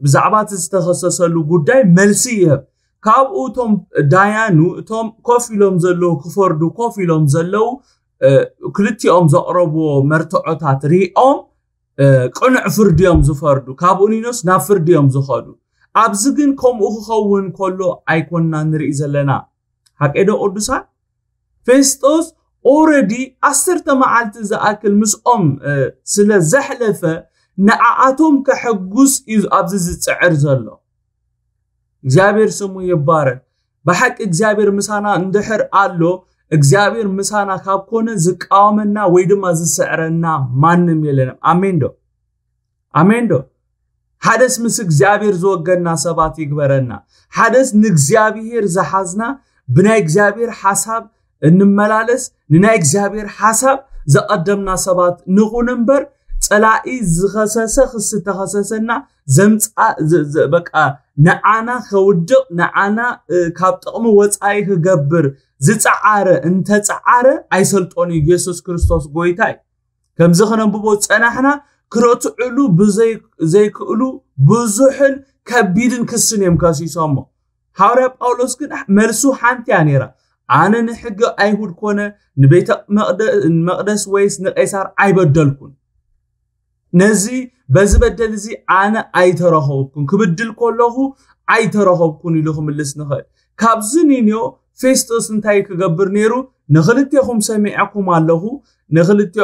ብዛዕባ እቲ ዝተኸሰሰሉ ጉዳይ መልሲ ይህብ። ካብኡ እቶም ዳያኑ እቶም ኮፍ ኢሎም ዘለዉ ክፈርዱ ኮፍ ኢሎም ዘለዉ ክልቲኦም ዘቕረብዎ መርትዖታት ሪኦም ቅኑዕ ፍርዲ እዮም ዝፈርዱ። ካብ ኡኒኖስ ናብ ፍርዲ እዮም ዝኸዱ። ኣብዚ ግን ከምኡ ክኸውን ከሎ ኣይኮንና ንርኢ ዘለና። ሓቀዶ ቅዱሳን? ፌስጦስ ኦረዲ ዓሰርተ መዓልቲ ዝኣክል ምስኦም ስለ ዘሕለፈ ንዓኣቶም ከሐጉስ እዩ ኣብዚ ዝፅዕር ዘሎ። እግዚኣብሔር ስሙ ይባረክ። ብሓቂ እግዚኣብሔር ምሳና እንድሕር ኣሎ፣ እግዚኣብሔር ምሳና ካብ ኮነ ዝቃወመና ወይ ድማ ዝስዕረና ማንም የለንም። ኣሜን ዶ? ኣሜን ዶ? ሓደስ ምስ እግዚኣብሔር ዝወገና ሰባት ይግበረና። ሓደስ ንእግዚኣብሔር ዝሓዝና፣ ብናይ እግዚኣብሔር ሓሳብ እንመላለስ፣ ንናይ እግዚኣብሔር ሓሳብ ዘቐደምና ሰባት ንኹን እምበር፣ ጸላኢ ዝኸሰሰ ክሲ ተኸሰሰና ዘምጻ በቃ ንዓና ከውድቕ ንዓና ካብ ጥቕሚ ወፃኢ ክገብር ዝፀዓረ እንተፀዓረ ኣይሰልጦን እዩ። ኢየሱስ ክርስቶስ ጎይታ እዩ። ከምዚ ክነንብቦ ዝፀናሕና ክረትዕሉ ዘይክእሉ ብዙሕን ከቢድን ክስን እዮም ከሲሶሞ። ሃዋርያ ጳውሎስ ግን መልሱ ሓንቲ እያ ነይራ። ኣነ ንሕጊ ኣይሁድ ኮነ ንቤተ መቕደስ ወይስ ንቄሳር ኣይበደልኩን። ነዚ በዚ በደል እዚ ኣነ ኣይተረኸብኩን፣ ክብድል ከለኹ ኣይተረኸብኩን ኢሉ ክምልስ ንኽእል። ካብዚ ኒንዮ ፌስጦስ እንታይ ክገብር ነይሩ? ንኽልቴኹም ሰሚዐኩም ኣለኹ፣ ንኽልቴ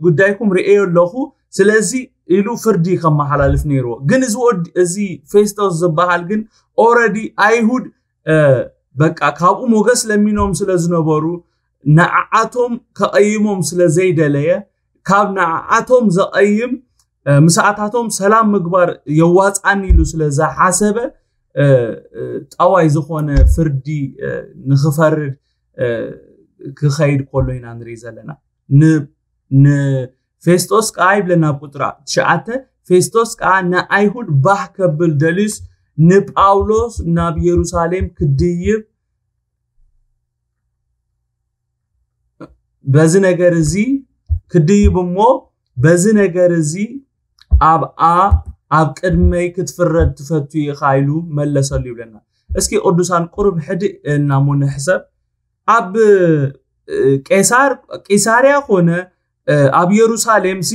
ጉዳይኩም ርእዮ ኣለኹ፣ ስለዚ ኢሉ ፍርዲ ከመሓላልፍ ነይርዎ። ግን እዚ ወዲ እዚ ፌስጦስ ዝበሃል ግን ኦረዲ ኣይሁድ በቃ ካብኡ ሞገስ ለሚኖም ስለ ዝነበሩ ንዓዓቶም ከቐይሞም ስለ ዘይደለየ ካብ ንዓዓቶም ዘቐይም ምስኣታቶም ሰላም ምግባር የዋፃኒ ኢሉ ስለ ዝሓሰበ ጠዋይ ዝኾነ ፍርዲ ንክፈርድ ክኸይድ ከሎ ኢና ንርኢ ዘለና። ንፌስጦስ ከዓ ይብለና ኣብ ቁፅራ ትሽዓተ፣ ፌስጦስ ከዓ ንኣይሁድ ባህ ከብል ደልዩስ ንጳውሎስ ናብ የሩሳሌም ክድይብ በዚ ነገር እዚ ክድይብ እሞ በዚ ነገር እዚ ኣብኣ ኣብ ቅድመይ ክትፍረድ ትፈቱ ኢኻ ኢሉ መለሰሉ ይብለና። እስኪ ቅዱሳን ቁሩብ ሕድእ እናሞ ንሕሰብ። ኣብ ቄሳር ቂሳርያ ኮነ ኣብ የሩሳሌም ሲ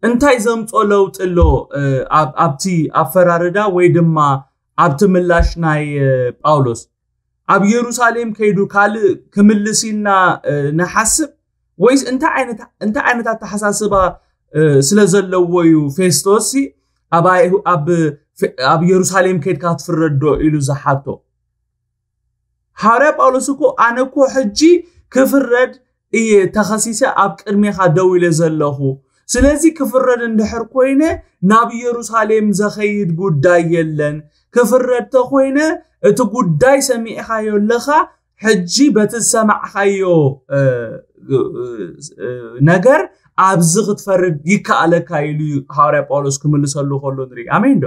እንታይ ዘምጾ ለውጢ ኣሎ? ኣብቲ ኣፈራርዳ ወይ ድማ ኣብቲ ምላሽ ናይ ጳውሎስ ኣብ የሩሳሌም ከይዱ ካልእ ክምልስ ኢልና ንሓስብ ወይስ እንታይ ዓይነት ኣተሓሳስባ ስለ ዘለዎ እዩ ፌስቶስ ኣብ የሩሳሌም ከይድካ ትፍረዶ ኢሉ ዝሓቶ? ሃዋርያ ጳውሎስ እኮ ኣነ እኮ ሕጂ ክፍረድ እየ ተኸሲሰ ኣብ ቅድሜኻ ደው ኢለ ዘለኹ። ስለዚ ክፍረድ እንድሕር ኮይነ ናብ ኢየሩሳሌም ዘኸይድ ጉዳይ የለን። ክፍረድ ተኾይነ እቲ ጉዳይ ሰሚዕኻዮ ኣለኻ፣ ሕጂ በቲ ዝሰማዕኻዮ ነገር ኣብዚ ክትፈርድ ይከኣለካ ኢሉ እዩ ሃዋርያ ጳውሎስ ክምልሰሉ ከሎ ንርኢ። ኣሜን ዶ?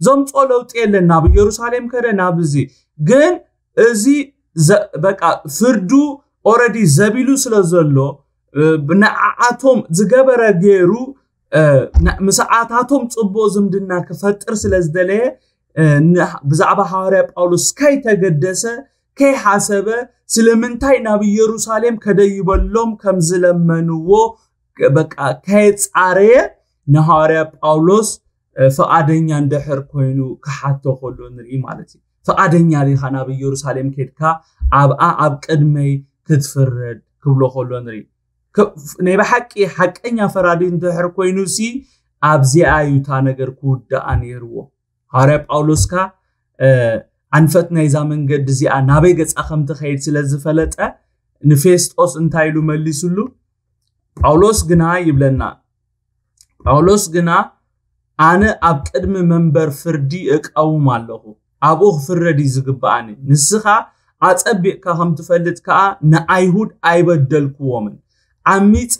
ዘምጾ ለውጢ የለን። ናብ ኢየሩሳሌም ከደ ናብ እዚ ግን እዚ በቃ ፍርዱ ኦረዲ ዘቢሉ ስለ ዘሎ ንዓኣቶም ዝገበረ ገይሩ ምስኣታቶም ፅቡቅ ዝምድና ክፈጥር ስለ ዝደለየ ብዛዕባ ሃዋርያ ጳውሎስ ከይተገደሰ ከይሓሰበ ስለምንታይ ናብ ኢየሩሳሌም ከደይበሎም ከም ዝለመንዎ በቃ ከየፃረየ ንሃዋርያ ጳውሎስ ፍቓደኛ እንድሕር ኮይኑ ክሓቶ ከሎ ንርኢ ማለት እዩ። ፍቓደኛ ዲኻ ናብ ኢየሩሳሌም ከድካ ኣብኣ ኣብ ቅድመይ ክትፍረድ ክብሎ ከሎ ንርኢ። ናይ ብሓቂ ሓቀኛ ፈራዲ እንድሕር ኮይኑ ሲ ኣብዚኣ እዩ እታ ነገር ክውዳኣ ነይርዎ። ሃዋርያ ጳውሎስካ ኣንፈት ናይዛ መንገዲ እዚኣ ናበይ ገጻ ከም ትኸይድ ስለ ዝፈለጠ ንፌስጦስ እንታይ ኢሉ መሊሱሉ? ጳውሎስ ግና ይብለና፣ ጳውሎስ ግና ኣነ ኣብ ቅድሚ መንበር ፍርዲ እቀውም ኣለኹ፣ ኣብኡ ክፍረድ እዩ ዝግብኣኒ። ንስኻ ኣጸቢቕካ ከም ትፈልጥ ከኣ ንኣይሁድ ኣይበደልክዎምን። ዓሚጸ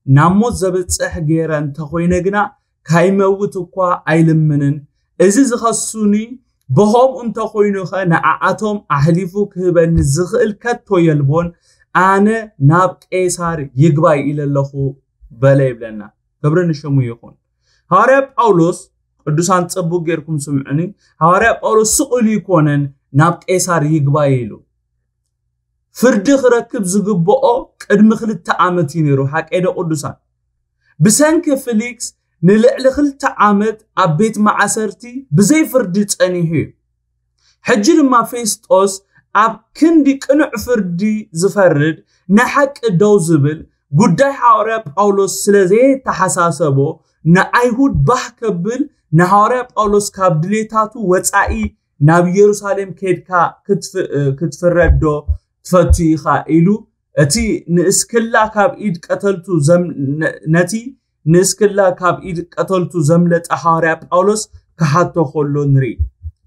ናብ ሞት ዘብጽሕ ገይረ እንተኾይነ ግና ካይመውት እኳ ኣይልምንን። እዚ ዝኸሱኒ ብኸምኡ እንተኾይኑኸ ንዓኣቶም ኣሕሊፉ ክህበኒ ዝኽእል ከቶ የልቦን። ኣነ ናብ ቄሳር ይግባይ ኢለ ኣለኹ በለ ይብለና። ክብሪ ንሽሙ ይኹን። ሃዋርያ ጳውሎስ፣ ቅዱሳን ጽቡቅ ጌርኩም ስምዑኒ፣ ሃዋርያ ጳውሎስ ስቕ ኢሉ ይኮነን ናብ ቄሳር ይግባይ ኢሉ። ፍርዲ ክረክብ ዝግብኦ ቅድሚ ክልተ ዓመት እዩ ነይሩ። ሓቀይ ዶ ቅዱሳን? ብሰንኪ ፊሊክስ ንልዕሊ ክልተ ዓመት ኣብ ቤት ማእሰርቲ ብዘይ ፍርዲ ጸኒሑ እዩ። ሕጂ ድማ ፌስጦስ ኣብ ክንዲ ቅኑዕ ፍርዲ ዝፈርድ፣ ንሓቂ ደው ዝብል፣ ጉዳይ ሃዋርያ ጳውሎስ ስለ ዘየተሓሳሰቦ፣ ንኣይሁድ ባህ ከብል ንሃዋርያ ጳውሎስ ካብ ድሌታቱ ወጻኢ ናብ ኢየሩሳሌም ከድካ ክትፍ- ክትፍረድ ዶ ትፈቱ ኢኻ ኢሉ እቲ ንእስክላ ካብ ኢድ ቀተልቱ ዘም- ነ- ነቲ ንእስክላ ካብ ኢድ ቀተልቱ ዘምለጠ ሃዋርያ ጳውሎስ ክሓቶ ከሎ ንርኢ።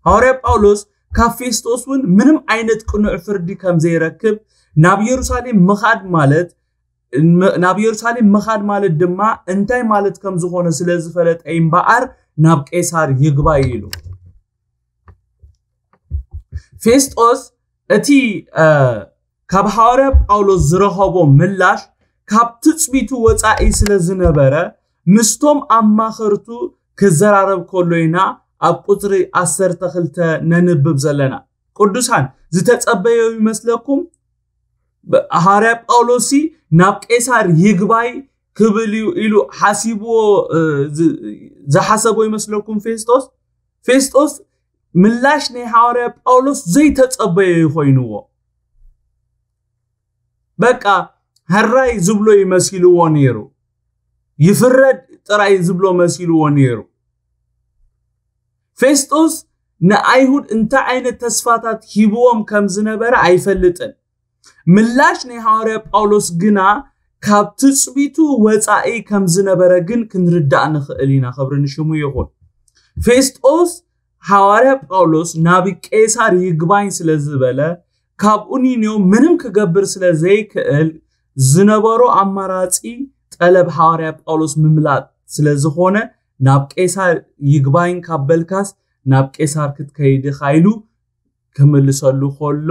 ሃዋርያ ጳውሎስ ካብ ፌስጦስ እውን ምንም ዓይነት ቅኑዕ ፍርዲ ከም ዘይረክብ፣ ናብ ኢየሩሳሌም ምኻድ ማለት ናብ ኢየሩሳሌም ምኻድ ማለት ድማ እንታይ ማለት ከም ዝኾነ ስለ ዝፈለጠ እምበኣር ናብ ቄሳር ይግባይ ኢሉ። ፌስጦስ እቲ ካብ ሃዋርያ ጳውሎስ ዝረኸቦ ምላሽ ካብ ትጽቢቱ ወጻኢ ስለ ዝነበረ ምስቶም ኣማኸርቱ ክዘራረብ ከሎ ኢና ኣብ ቁጽሪ ዓሰርተ ክልተ ነንብብ ዘለና። ቅዱሳን ዝተጸበዮ ይመስለኩም? ሃዋርያ ጳውሎስ ናብ ቄሳር ይግባይ ክብል እዩ ኢሉ ሓሲብዎ ዝሓሰቦ ይመስለኩም ፌስጦስ? ፌስጦስ ምላሽ ናይ ሃዋርያ ጳውሎስ ዘይተጸበዮ ይኮይንዎ። በቃ ሕራይ ዝብሎ ይመሲልዎ ነይሩ። ይፍረድ ጥራይ ዝብሎ መሲልዎ ነይሩ። ፌስጦስ ንኣይሁድ እንታይ ዓይነት ተስፋታት ሂብዎም ከም ዝነበረ ኣይፈልጥን። ምላሽ ናይ ሃዋርያ ጳውሎስ ግና ካብ ትጽቢቱ ወጻኢ ከም ዝነበረ ግን ክንርዳእ ንኽእል ኢና። ክብሪ ንሽሙ ይኹን። ፌስጦስ ሃዋርያ ጳውሎስ ናብ ቄሳር ይግባኝ ስለ ዝበለ ካብኡ ንንዮ ምንም ክገብር ስለ ዘይክእል ዝነበሮ ኣማራጺ ጠለብ ሃዋርያ ጳውሎስ ምምላጥ ስለ ዝኾነ ናብ ቄሳር ይግባኝ ካብ በልካስ ናብ ቄሳር ክትከይድ ኢኻ ኢሉ ክምልሰሉ ከሎ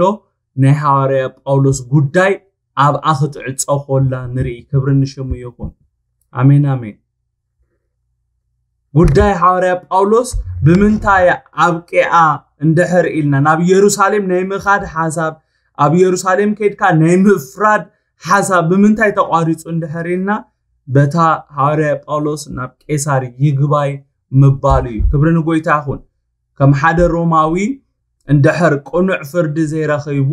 ናይ ሃዋርያ ጳውሎስ ጉዳይ ኣብኣ ክትዕጾ ከላ ንርኢ። ክብሪ ንሽሙ ይኹን። ኣሜን ኣሜን። ጉዳይ ሃዋርያ ጳውሎስ ብምንታይ ኣብቂኣ እንድሕር ኢልና ናብ ኢየሩሳሌም ናይ ምኻድ ሓሳብ ኣብ ኢየሩሳሌም ከድካ ናይ ምፍራድ ሓሳብ ብምንታይ ተቋሪጹ እንድሕር ኢልና በታ ሃዋርያ ጳውሎስ ናብ ቄሳር ይግባይ ምባሉ እዩ። ክብሪ ንጎይታ ይኹን። ከም ሓደ ሮማዊ እንድሕር ቅኑዕ ፍርዲ ዘይረኺቡ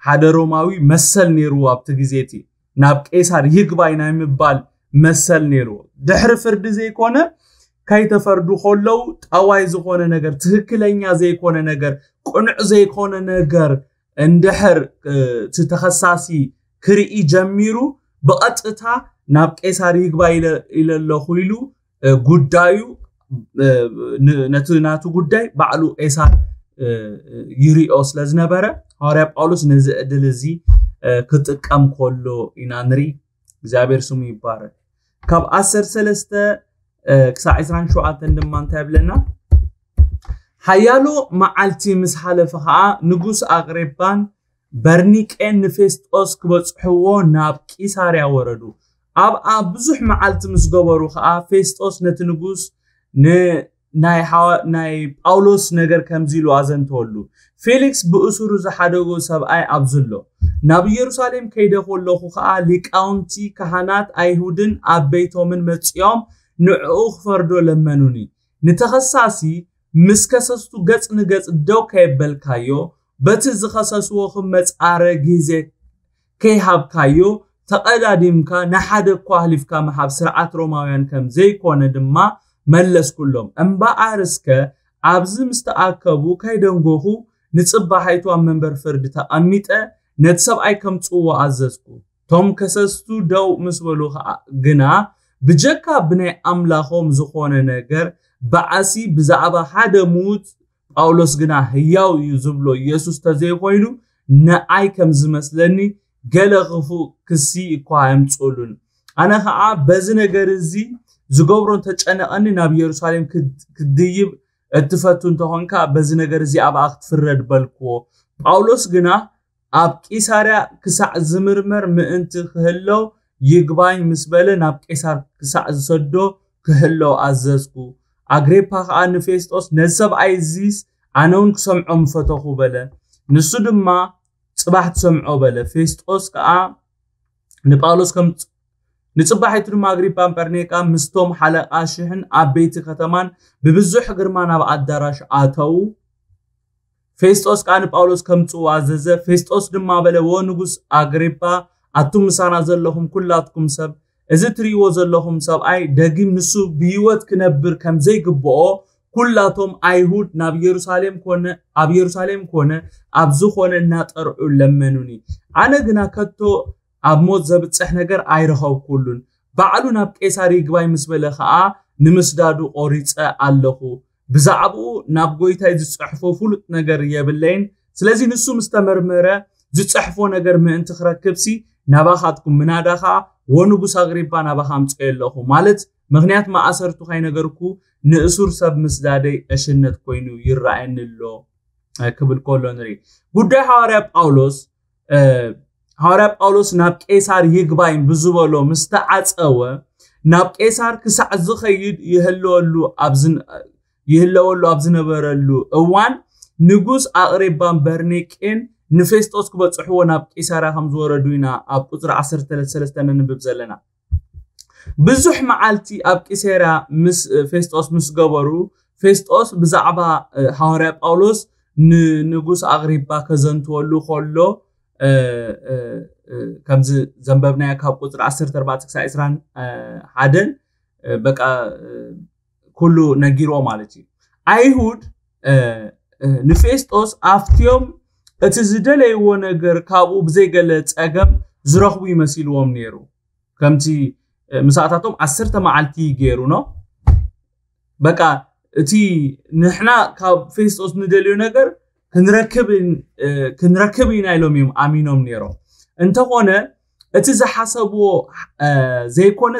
ሓደ ሮማዊ መሰል ነይርዎ ኣብቲ ግዜ እቲ ናብ ቄሳር ይግባይ ናይ ምባል መሰል ነይርዎ። ድሕሪ ፍርዲ ዘይኮነ ከይተፈርዱ ከለዉ ጠዋይ ዝኾነ ነገር ትክክለኛ ዘይኮነ ነገር ቅኑዕ ዘይኮነ ነገር እንድሕር እቲ ተኸሳሲ ክርኢ ጀሚሩ ብቐጥታ ናብ ቄሳር ይግባይ ኢለ ኣለኹ ኢሉ ጉዳዩ ነቲ ናቱ ጉዳይ ባዕሉ ቄሳር ይሪኦ ስለ ዝነበረ ሃዋርያ ጳውሎስ ነዚ ዕድል እዚ ክጥቀም ከሎ ኢና ንርኢ። እግዚኣብሔር ስሙ ይባረክ። ካብ ዓሰርተ ሰለስተ ክሳዕ ዕስራን ሸውዓተን ድማ እንታይ ይብለና? ሓያሎ መዓልቲ ምስ ሓለፈ ኸዓ ንጉስ ኣቕሬጳን በርኒቄን ንፌስጦስ ክበጽሕዎ ናብ ቂሳርያ ወረዱ። ኣብኣ ብዙሕ መዓልቲ ምስ ገበሩ ኸዓ ፌስጦስ ነቲ ንጉስ ናይ ጳውሎስ ነገር ከምዚ ኢሉ ኣዘንተወሉ። ፌሊክስ ብእሱሩ ዝሓደጎ ሰብኣይ ኣብዚ ኣሎ። ናብ ኢየሩሳሌም ከይደ ከለኹ ኸዓ ሊቃውንቲ ካህናት ኣይሁድን ኣብ ቤቶምን መጺኦም ንዕኡ ክፈርዶ ለመኑኒ። ንተኸሳሲ ምስ ከሰስቱ ገጽ ንገጽ ደው ከየበልካዮ በቲ ዝኸሰስዎ ክመጻረ ግዜ ከይሃብካዮ ተቐዳዲምካ ንሓደ እኳ ኣህሊፍካ ምሃብ ስርዓት ሮማውያን ከም ዘይኮነ ድማ መለስኩሎም። እምበኣር እስከ ኣብዚ ምስ ተኣከቡ ከይደንጎኹ ንጽባሒቱ ኣብ መንበር ፍርዲ ተቐሚጠ ነቲ ሰብኣይ ከምጽእዎ ኣዘዝኩ። ቶም ከሰስቱ ደው ምስ በሉ ግና ብጀካ ብናይ ኣምላኾም ዝኾነ ነገር ባዓሲ ብዛዕባ ሓደ ምዉት ጳውሎስ ግና ህያው እዩ ዝብሎ ኢየሱስ ተዘይኮይኑ ንኣይ ከም ዝመስለኒ ገለ ክፉእ ክሲ እኳ ኣየምጽኡሉን። ኣነ ኸዓ በዚ ነገር እዚ ዝገብሮ እንተጨነቐኒ ናብ ኢየሩሳሌም ክድይብ እትፈቱ እንተኾንካ በዚ ነገር እዚ ኣብኣ ክትፍረድ በልክዎ። ጳውሎስ ግና ኣብ ቂሳርያ ክሳዕ ዝምርመር ምእንቲ ክህለው ይግባኝ ምስ በለ ናብ ቄሳር ክሳዕ ዝሰዶ ክህለው ኣዘዝኩ። ኣግሪፓ ኸዓ ንፌስጦስ ነዚ ሰብኣይ እዚስ ኣነ እውን ክሰምዖ ምፈተኹ በለ። ንሱ ድማ ጽባሕ ትሰምዖ በለ። ፌስጦስ ከኣ ንጳውሎስ ከም ንጽባሒቱ ድማ ኣግሪጳን በርኔቃን ምስቶም ሓለቓ ሽሕን ዓበይቲ ከተማን ብብዙሕ ግርማ ናብ ኣዳራሽ ኣተዉ። ፌስጦስ ከኣ ንጳውሎስ ከምጽኡ ኣዘዘ። ፌስጦስ ድማ በለ፣ ወ ንጉስ ኣግሪጳ፣ ኣቱም ምሳና ዘለኹም ኩላትኩም ሰብ፣ እዚ ትርእይዎ ዘለኹም ሰብኣይ ደጊም ንሱ ብህይወት ክነብር ከም ዘይግብኦ ኩላቶም ኣይሁድ ናብ ኢየሩሳሌም ኮነ ኣብ ኢየሩሳሌም ኮነ ኣብ ዝኾነ እናጠርዑ ለመኑኒ። ኣነ ግና ከቶ ኣብ ሞት ዘብጽሕ ነገር ኣይረኸብኩሉን። ባዕሉ ናብ ቄሳር ይግባይ ምስ በለ ኸኣ ንምስዳዱ ቆሪጸ ኣለኹ። ብዛዕባኡ ናብ ጎይታይ ዝጽሕፎ ፍሉጥ ነገር የብለይን። ስለዚ ንሱ ምስ ተመርመረ ዝጽሕፎ ነገር ምእንቲ ክረክብሲ ናባኻትኩም ምናዳ ኸኣ ወንጉስ ኣግሪባ ናባኻ ኣምጽኦ ኣለኹ ማለት ምኽንያት ማእሰርቱ ካይነገርኩ ንእሱር ሰብ ምስዳደይ ዕሽነት ኮይኑ ይረኣየኒ ኣሎ ክብል ከሎ ንርኢ። ጉዳይ ሃዋርያ ጳውሎስ ሃዋርያ ጳውሎስ ናብ ቄሳር ይግባኝ ብዝበሎ ምስ ተዓጸወ ናብ ቄሳር ክሳዕ ዝኸይድ ይህለወሉ ኣብ ዝን- ይህለወሉ ኣብ ዝነበረሉ እዋን ንጉስ ኣቕሪባን በርኒቄን ንፌስጦስ ክበጽሕዎ ናብ ቂሳርያ ከም ዝወረዱ ኢና ኣብ ቁጽሪ ዓሰርተ ሰለስተ ነንብብ ዘለና። ብዙሕ መዓልቲ ኣብ ቂሳርያ ምስ ፌስጦስ ምስ ገበሩ ፌስጦስ ብዛዕባ ሃዋርያ ጳውሎስ ንንጉስ ኣቕሪባ ከዘንትወሉ ከሎ ከምዚ ዘንበብናዮ ካብ ቁፅሪ ዓሰርተ ኣርባዕተ ክሳብ ዕስራን ሓደን በቃ ኩሉ ነጊርዎ ማለት እዩ። ኣይሁድ ንፌስጦስ ኣፍትዮም እቲ ዝደለይዎ ነገር ካብኡ ብዘይገለ ፀገም ዝረኽቡ ይመሲልዎም ነይሩ። ከምቲ ምሳእታቶም ዓሰርተ መዓልቲ ገይሩ ነው በቃ እቲ ንሕና ካብ ፌስጦስ ንደልዮ ነገር ክንረክብ ኢና ኢሎም እዮም ኣሚኖም ነይሮም። እንተኾነ እቲ ዝሓሰብዎ ዘይኮነ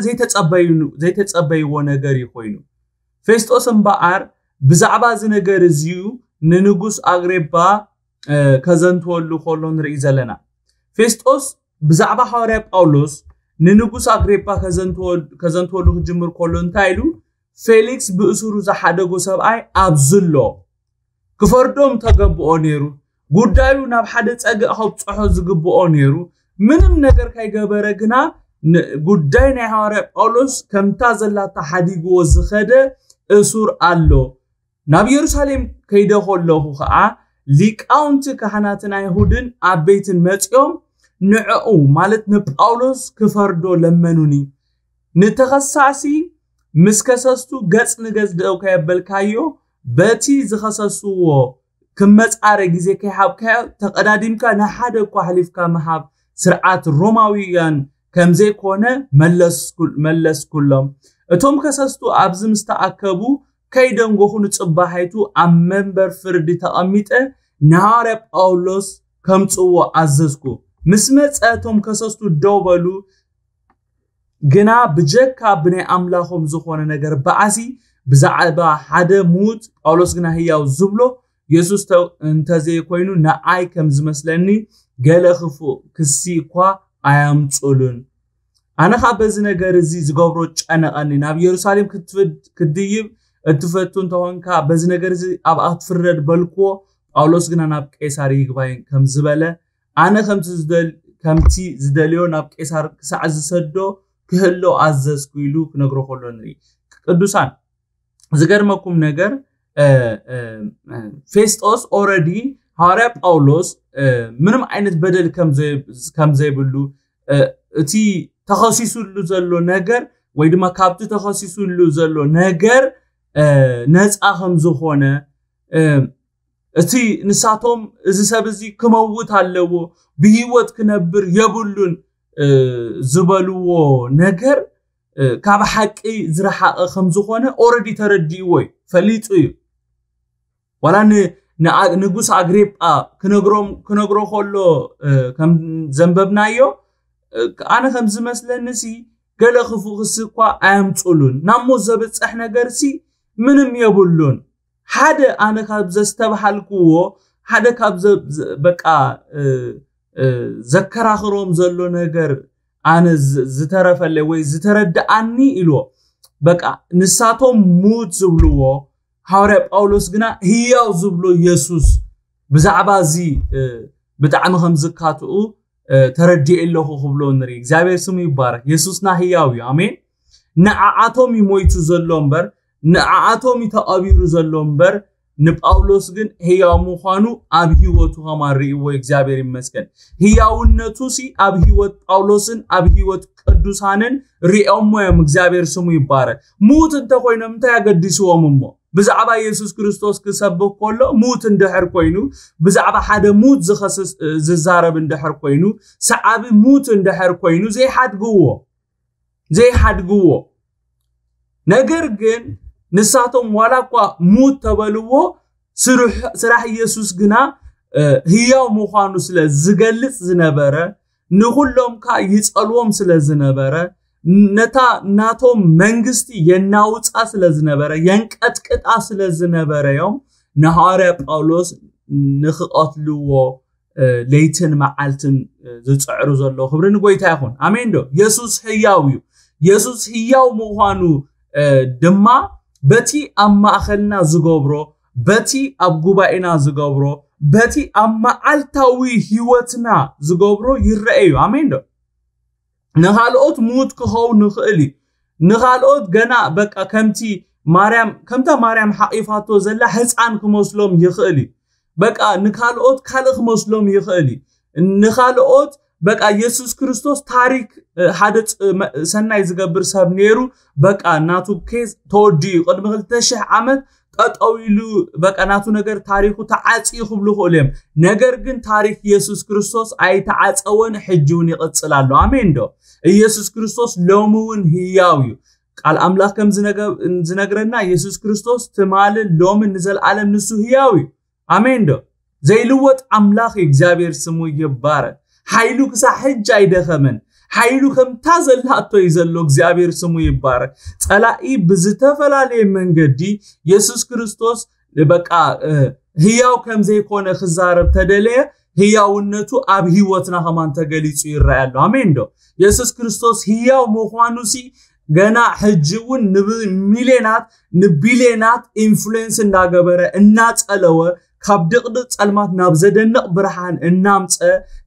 ዘይተፀበይዎ ነገር እዩ ኮይኑ። ፌስጦስ እምበኣር ብዛዕባ እዚ ነገር እዚዩ ንንጉስ ኣግሬባ ከዘንትወሉ ከሎ ንርኢ ዘለና። ፌስጦስ ብዛዕባ ሃዋርያ ጳውሎስ ንንጉስ ኣግሬባ ከዘንትወሉ ክጅምር ከሎ እንታይ ኢሉ? ፌሊክስ ብእሱሩ ዝሓደጎ ሰብኣይ ኣብዚ ኣሎ፣ ክፈርዶም ተገብኦ ነይሩ። ጉዳዩ ናብ ሓደ ጸግእ ከብጽሖ ዝግብኦ ነይሩ። ምንም ነገር ከይገበረ ግና ጉዳይ ናይ ሃዋርያ ጳውሎስ ከምታ ዘላታ ሓዲግዎ ዝኸደ እሱር ኣሎ። ናብ ኢየሩሳሌም ከይደ ከለኹ ኸዓ ሊቃውንቲ ካህናትን ኣይሁድን ዓበይትን መጺኦም ንዕኡ ማለት ንጳውሎስ ክፈርዶ ለመኑኒ። ንተኸሳሲ ምስ ከሰስቱ ገጽ ንገጽ ደው ከየበልካዮ በቲ ዝኸሰስዎ ክመጻረ ግዜ ከይሃብካዮ ተቐዳዲምካ ንሓደ እኳ ኣሕሊፍካ ምሃብ ስርዓት ሮማውያን ከም ዘይኮነ መለስኩሎም። እቶም ከሰስቱ ኣብዚ ምስ ተኣከቡ ከይደንጎኹ ንጽባሒቱ ኣብ መንበር ፍርዲ ተቐሚጠ ንሃዋርያ ጳውሎስ ከምጽእዎ ኣዘዝኩ። ምስ መጸ እቶም ከሰስቱ ደው በሉ። ግና ብጀካ ብናይ ኣምላኾም ዝኾነ ነገር ባእሲ ብዛዕባ ሓደ ምዉት ጳውሎስ ግና ህያው ዝብሎ የሱስ እንተዘይኮይኑ ንኣይ ከም ዝመስለኒ ገለ ክፉእ ክሲ እኳ ኣያምጹሉን። ኣነ ኸዓ በዚ ነገር እዚ ዝገብሮ ጨነቐኒ። ናብ ኢየሩሳሌም ክትድይብ እትፈቱ እንተኾንካ በዚ ነገር እዚ ኣብኣ ክትፍረድ በልክዎ። ጳውሎስ ግና ናብ ቄሳር ይግባይ ከም ዝበለ ኣነ ከምቲ ዝደልዮ ናብ ቄሳር ክሳዕ ዝሰዶ ክህሎ ኣዘዝኩ ኢሉ ክነግሮ ከሎ ንርኢ። ቅዱሳን ዝገርመኩም ነገር ፌስጦስ ኦረዲ ሃዋርያ ጳውሎስ ምንም ዓይነት በደል ከም ዘይብሉ እቲ ተኸሲሱሉ ዘሎ ነገር ወይ ድማ ካብቲ ተኸሲሱሉ ዘሎ ነገር ነፃ ከም ዝኾነ እቲ ንሳቶም እዚ ሰብ እዚ ክመውት ኣለዎ ብህይወት ክነብር የብሉን ዝበልዎ ነገር ካብ ሓቂ ዝረሓቐ ከም ዝኾነ ኦረዲ ተረዲእዎ እዩ፣ ፈሊጡ እዩ። ዋላ ንንጉስ ኣግሪጳ ክነግሮም ክነግሮ ከሎ ከም ዘንበብናዮ፣ ኣነ ከም ዝመስለኒ ሲ ገለ ክፉ ክሲ እኳ ኣየምፁሉን፣ ናብ ሞት ዘብፅሕ ነገር ሲ ምንም የብሉን። ሓደ ኣነ ካብ ዘስተብሃልክዎ፣ ሓደ ካብ በቃ ዘከራኽሮም ዘሎ ነገር ኣነ ዝተረፈለይ ወይ ዝተረድኣኒ ኢልዎ። በቃ ንሳቶም ሙት ዝብልዎ፣ ሃዋርያ ጳውሎስ ግና ህያው ዝብሎ የሱስ ብዛዕባ እዚ ብጣዕሚ ከም ዝካትኡ ተረዲኤ ኣለኹ ክብሎ ንርኢ። እግዚኣብሔር ስሙ ይባረክ። የሱስና ህያው እዩ። ኣሜን። ንዓዓቶም እዩ ሞይቱ ዘሎ እምበር፣ ንዓዓቶም እዩ ተቐቢሩ ዘሎ እምበር፣ ንጳውሎስ ግን ህያው ምዃኑ ኣብ ህይወቱ ከማን ርእይዎ። እግዚኣብሔር ይመስገን። ህያውነቱ ሲ ኣብ ህይወት ጳውሎስን ኣብ ህይወት ቅዱሳንን ሪኦሞ እዮም። እግዚኣብሔር ስሙ ይባረክ። ሙት እንተኮይኖም እንታይ ኣገዲስዎም እሞ? ብዛዕባ የሱስ ክርስቶስ ክሰብክ ከሎ ሙት እንድሕር ኮይኑ፣ ብዛዕባ ሓደ ሙት ዝኸስስ ዝዛረብ እንድሕር ኮይኑ፣ ሰዓቢ ሙት እንድሕር ኮይኑ ዘይሓድግዎ ዘይሓድግዎ። ነገር ግን ንሳቶም ዋላ እኳ ሙት ተበልዎ፣ ስራሕ ኢየሱስ ግና ህያው ምዃኑ ስለ ዝገልጽ ዝነበረ፣ ንኹሎም ከኣ ይጸልዎም ስለ ዝነበረ፣ ነታ ናቶም መንግስቲ የናውጻ ስለ ዝነበረ፣ የንቀጥቅጣ ስለ ዝነበረ እዮም ንሃዋርያ ጳውሎስ ንኽቐትልዎ ለይትን መዓልትን ዝጽዕሩ ዘለዉ። ክብሪ ንጎይታ ይኹን። ኣሜን ዶ? የሱስ ህያው እዩ። የሱስ ህያው ምዃኑ ድማ በቲ ኣብ ማእኸልና ዝገብሮ፣ በቲ ኣብ ጉባኤና ዝገብሮ፣ በቲ ኣብ መዓልታዊ ህይወትና ዝገብሮ ይረአ እዩ። ኣሜን ዶ? ንኻልኦት ሙት ክኸውን ንኽእል እዩ። ንኻልኦት ገና በቃ ከምቲ ማርያም ከምታ ማርያም ሓቂፋቶ ዘላ ህፃን ክመስሎም ይኽእል እዩ። በቃ ንካልኦት ካልእ ክመስሎም ይኽእል እዩ። ንኻልኦት በቃ የሱስ ክርስቶስ ታሪክ ሓደ ሰናይ ዝገብር ሰብ ነይሩ፣ በቃ ናቱ ኬዝ ተወዲኡ ቅድሚ ክልተ ሽሕ ዓመት ጠጠው ኢሉ በቃ ናቱ ነገር ታሪኩ ተዓፅዩ ክብሉ ይኽእሉ እዮም። ነገር ግን ታሪክ ኢየሱስ ክርስቶስ ኣይተዓፀወን፣ ሕጂ እውን ይቕፅል ኣሎ። ኣሜን ዶ? ኢየሱስ ክርስቶስ ሎሚ እውን ህያው እዩ። ቃል ኣምላኽ ከም ዝነገ- ዝነግረና ኢየሱስ ክርስቶስ ትማልን ሎምን ንዘለኣለም ንሱ ህያው እዩ። ኣሜን ዶ? ዘይልወጥ ኣምላኽ እዩ። እግዚኣብሔር ስሙ ይባረክ። ሓይሉ ክሳዕ ሕጂ ኣይደኸመን። ሓይሉ ከምታ ዘላቶ እዩ ዘሎ። እግዚኣብሔር ስሙ ይባረክ። ፀላኢ ብዝተፈላለየ መንገዲ የሱስ ክርስቶስ በቃ ህያው ከም ዘይኮነ ክዛረብ ተደለየ፣ ህያውነቱ ኣብ ህይወትና ከማን ተገሊጹ ይረኣይ ኣሎ። ኣሜን ዶ? የሱስ ክርስቶስ ህያው ምዃኑ ሲ ገና ሕጂ እውን ንሚልዮናት ንቢልዮናት ኢንፍሉዌንስ እንዳገበረ እናጸለወ ካብ ድቕድቕ ጸልማት ናብ ዘደንቕ ብርሃን እናምጸ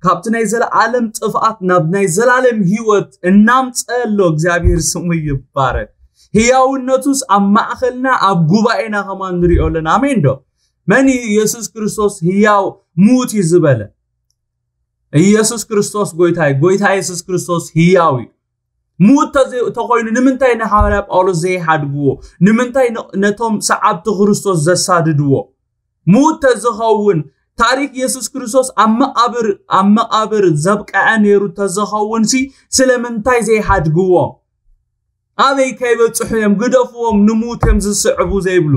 ካብቲ ናይ ዘለኣለም ጥፍኣት ናብ ናይ ዘላለም ህይወት እናምጸ ኣሎ። እግዚኣብሔር ስሙ ይባረክ። ህያውነቱስ ኣብ ማእኸልና ኣብ ጉባኤና ከማን ንሪኦ ኣለና። ኣሜን ዶ? መን እዩ ኢየሱስ ክርስቶስ ህያው ሙት እዩ ዝበለ? ኢየሱስ ክርስቶስ ጎይታ እዩ። ጎይታ ኢየሱስ ክርስቶስ ህያው እዩ። ሙት ተዘ- ተኾይኑ ንምንታይ ንሃዋርያ ጳውሎስ ዘይሓድግዎ? ንምንታይ ን- ነቶም ሰዓብቲ ክርስቶስ ዘሳድድዎ? ሙት ተዝኸውን ታሪክ ኢየሱስ ክርስቶስ ኣብ መቃብር ኣብ መቃብር ዘብቀዐ ነይሩ ተዝኸውን ሲ ስለምንታይ ዘይሓድግዎም? ኣበይ ከይበጽሑ እዮም ግደፍዎም፣ ንሙት እዮም ዝስዕቡ ዘይብሉ?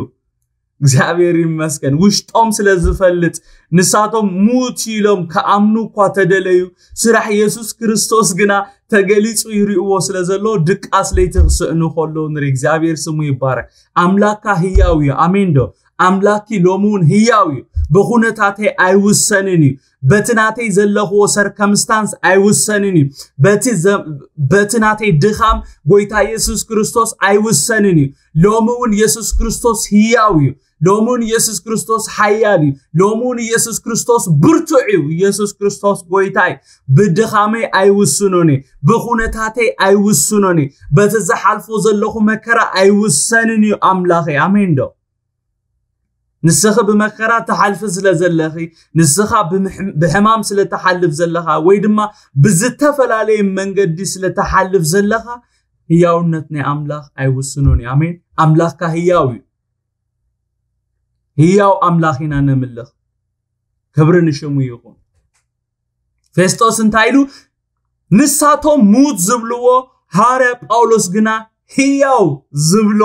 እግዚኣብሔር ይመስገን። ውሽጦም ስለ ዝፈልጥ ንሳቶም ሙት ኢሎም ክኣምኑ እኳ ተደለዩ፣ ስራሕ የሱስ ክርስቶስ ግና ተገሊጹ ይርእዎ ስለ ዘሎ ድቃስ ለይቲ ክስእኑ ከለዉ ንርኢ። እግዚኣብሔር ስሙ ይባረክ። ኣምላካ ህያው እዩ። ኣሜን ዶ? ኣምላኪ ሎሚ እውን ህያው እዩ። ብኩነታተይ ኣይውሰንን እዩ። በቲ ናተይ ዘለኽዎ ሰርከምስታንስ ኣይውሰንን እዩ። በቲ ዘ- በቲ ናተይ ድኻም ጎይታ የሱስ ክርስቶስ ኣይውሰንን እዩ። ሎሚ እውን የሱስ ክርስቶስ ህያው እዩ። ሎሚ እውን የሱስ ክርስቶስ ሓያል እዩ። ሎሚ እውን የሱስ ክርስቶስ ብርቱዕ እዩ። የሱስ ክርስቶስ ጎይታ እዩ። ብድኻመይ ኣይውስኖን እዩ። ብኩነታተይ ኣይውስኖን እዩ። በቲ ዝሓልፎ ዘለኹ መከራ ኣይውሰንን እዩ ኣምላኸይ። ኣሜን ዶ? ንስኺ ብመከራ ትሓልፊ ስለ ዘለኺ፣ ንስኻ ብምሕ- ብሕማም ስለ ትሓልፍ ዘለኻ ወይ ድማ ብዝተፈላለየ መንገዲ ስለ ትሓልፍ ዘለኻ ህያውነት ናይ ኣምላኽ ኣይውስኖን እዩ። ኣሜን። ኣምላኽካ ህያው እዩ። ህያው ኣምላኽ ኢና ነምልኽ። ክብሪ ንሽሙ ይኹን። ፌስጦስ እንታይ ኢሉ? ንሳቶም ሙት ዝብልዎ፣ ሃዋርያ ጳውሎስ ግና ህያው ዝብሎ።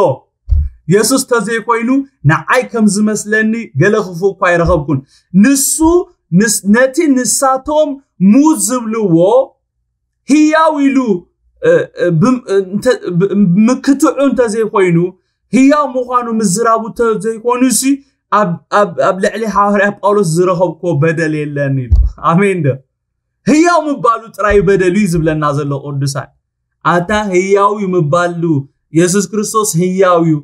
የሱስ ተዘይኮይኑ ንዓይ ከም ዝመስለኒ ገለ ክፉእ እኳ ኣይረኸብኩን። ንሱ ምስ- ነቲ ንሳቶም ሙት ዝብልዎ ህያው ኢሉ እ፣ እ፣ ብም- እ፣ እንተ- ብ- ምክትዑ እንተዘይኮይኑ፣ ህያው ምዃኑ ምዝራቡ እንተዘይኮይኑ ሲ ኣብ- ኣብ ኣብ ልዕሊ ሃዋርያ ጳውሎስ ዝረኸብክዎ በደል የለን ኢሉ። ኣሜን ዶ? ህያው ምባሉ ጥራይ በደል እዩ ዝብለና ዘሎ ቅዱሳን። ኣታ ህያው እዩ ምባሉ፣ የሱስ ክርስቶስ ህያው እዩ፣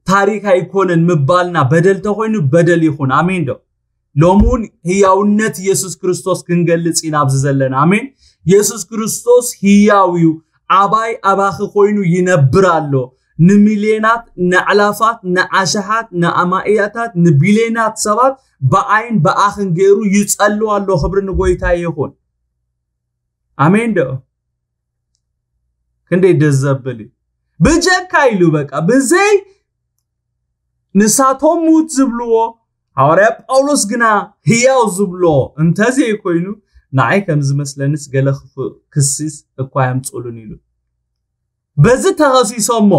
ታሪክ ኣይኮነን ምባልና በደል ተኮይኑ በደል ይኹን። ኣሜን ዶ? ሎሚ እውን ህያውነት የሱስ ክርስቶስ ክንገልጽ ኢና ኣብዚ ዘለና። ኣሜን። የሱስ ክርስቶስ ህያው እዩ። ኣባይ ኣባኺ ኮይኑ ይነብር ኣሎ። ንሚልዮናት፣ ንኣዕላፋት፣ ንኣሽሓት፣ ንኣማእያታት፣ ንቢልዮናት ሰባት ብኣይን ብኣኽን ገይሩ ይጸሉ ኣሎ። ክብሪ ንጎይታ ይኹን። ኣሜን ዶ? ክንደይ ደስ ዘብል እዩ። ብጀካ ኢሉ በቃ ብዘይ ንሳቶም ሙት ዝብልዎ፣ ሃዋርያ ጳውሎስ ግና ህያው ዝብሎ እንተዘይኮይኑ፣ ንዓይ ከም ዝመስለንስ ገለ ክፉእ ክሲስ እኳ የምጽኡሉን ኢሉ። በዚ ተኸሲሶሞ፣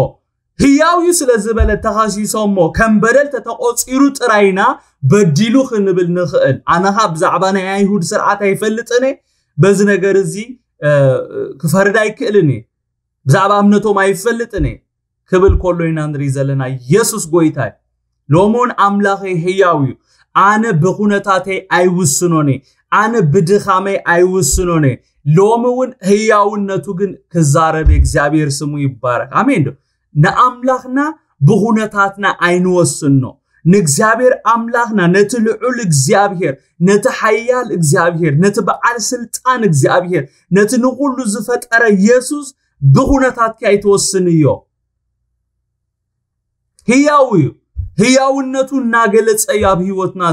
ህያው እዩ ስለ ዝበለ ተኸሲሶሞ፣ ከም በደል ተተቆጺሩ ጥራይና በዲሉ ክንብል ንኽእል። ኣነኻ ብዛዕባ ናይ ኣይሁድ ስርዓት ኣይፈልጥን እየ። በዚ ነገር እዚ እ፣ ክፈርድ ኣይክእልን እየ። ብዛዕባ እምነቶም ኣይፈልጥን እየ ክብል ከሎ ኢና ንርኢ ዘለና። የሱስ ጎይታ እዩ። ሎሚ እውን ኣምላኸይ ህያው እዩ። ኣነ ብኹነታተይ ኣይውስኖን እየ። ኣነ ብድኻመይ ኣይውስኖን እየ። ሎሚ እውን ህያውነቱ ግን ክዛረብ እየ። እግዚኣብሔር ስሙ ይባረክ። ኣሜን ዶ? ንኣምላኽና ብኹነታትና ኣይንወስኖ። ንእግዚኣብሔር ኣምላኽና፣ ነቲ ልዑል እግዚኣብሔር፣ ነቲ ሓያል እግዚኣብሔር፣ ነቲ በዓል ስልጣን እግዚኣብሔር፣ ነቲ ንኹሉ ዝፈጠረ የሱስ ብኹነታትኪ ኣይትወስንዮ። ህያው እዩ። ህያውነቱ እናገለጸ እዩ ኣብ ህይወትና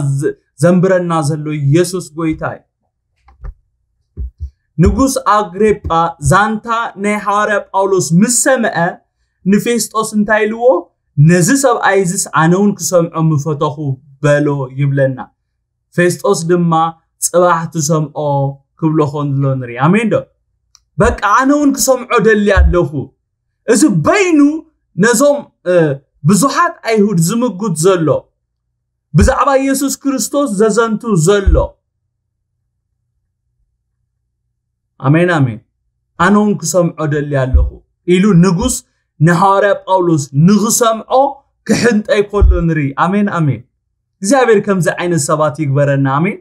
ዘንብረና ዘሎ። የሱስ ጎይታ እዩ። ንጉስ ኣግሪጳ ዛንታ ናይ ሃዋርያ ጳውሎስ ምስ ሰምዐ ንፌስጦስ እንታይ ኢልዎ? ነዚ ሰብኣይ እዚስ ኣነ እውን ክሰምዖ ምፈተኹ በሎ ይብለና። ፌስጦስ ድማ ጽባሕ ትሰምዖ ክብሎ ከሎ ንርኢ። ኣሜን ዶ? በቃ ኣነ እውን ክሰምዖ ደሊ ኣለኹ። እዚ በይኑ ነዞም ብዙሓት ኣይሁድ ዝምጉት ዘሎ ብዛዕባ የሱስ ክርስቶስ ዘዘንቱ ዘሎ። ኣሜን ኣሜን። ኣነ እውን ክሰምዖ ደሊ ኣለኹ ኢሉ ንጉስ ንሃዋርያ ጳውሎስ ንኽሰምዖ ክሕንጠይ ከሎ ንርኢ። ኣሜን ኣሜን። እግዚኣብሔር ከምዚ ዓይነት ሰባት ይግበረና። ኣሜን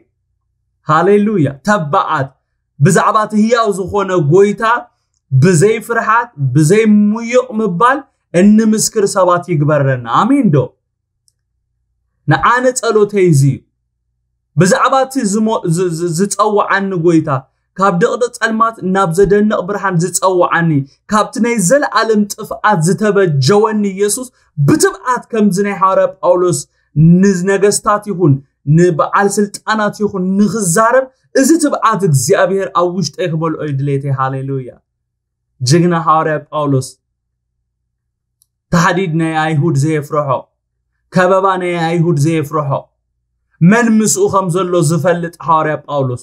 ሃሌሉያ። ተባዓት ብዛዕባ እቲ ህያው ዝኾነ ጎይታ ብዘይ ፍርሓት ብዘይ ሙዩቕ ምባል እንምስክር ሰባት ይግበረና። ኣሜን ዶ? ንኣነ ጸሎተይ እዚ እዩ። ብዛዕባ እቲ ዝሞ- ዝ- ዝ- ዝጸውዓኒ ጎይታ፣ ካብ ድቕድቕ ጸልማት ናብ ዘደንቕ ብርሃን ዝጸውዓኒ፣ ካብቲ ናይ ዘለኣለም ጥፍኣት ዝተበጀወኒ ኢየሱስ ብትብዓት ከምዚ ናይ ሃዋርያ ጳውሎስ ንነገስታት ይኹን ንበዓል ስልጣናት ይኹን ንኽዛረብ፣ እዚ ትብዓት እግዚኣብሔር ኣብ ውሽጠይ ክመልኦ እዩ ድሌተይ። ሃሌሉያ። ጅግና ሃዋርያ ጳውሎስ። ታህዲድ ናይ ኣይሁድ ዘየፍርሖ፣ ከበባ ናይ ኣይሁድ ዘየፍርሖ፣ መን ምስኡ ከም ዘሎ ዝፈልጥ ሃዋርያ ጳውሎስ።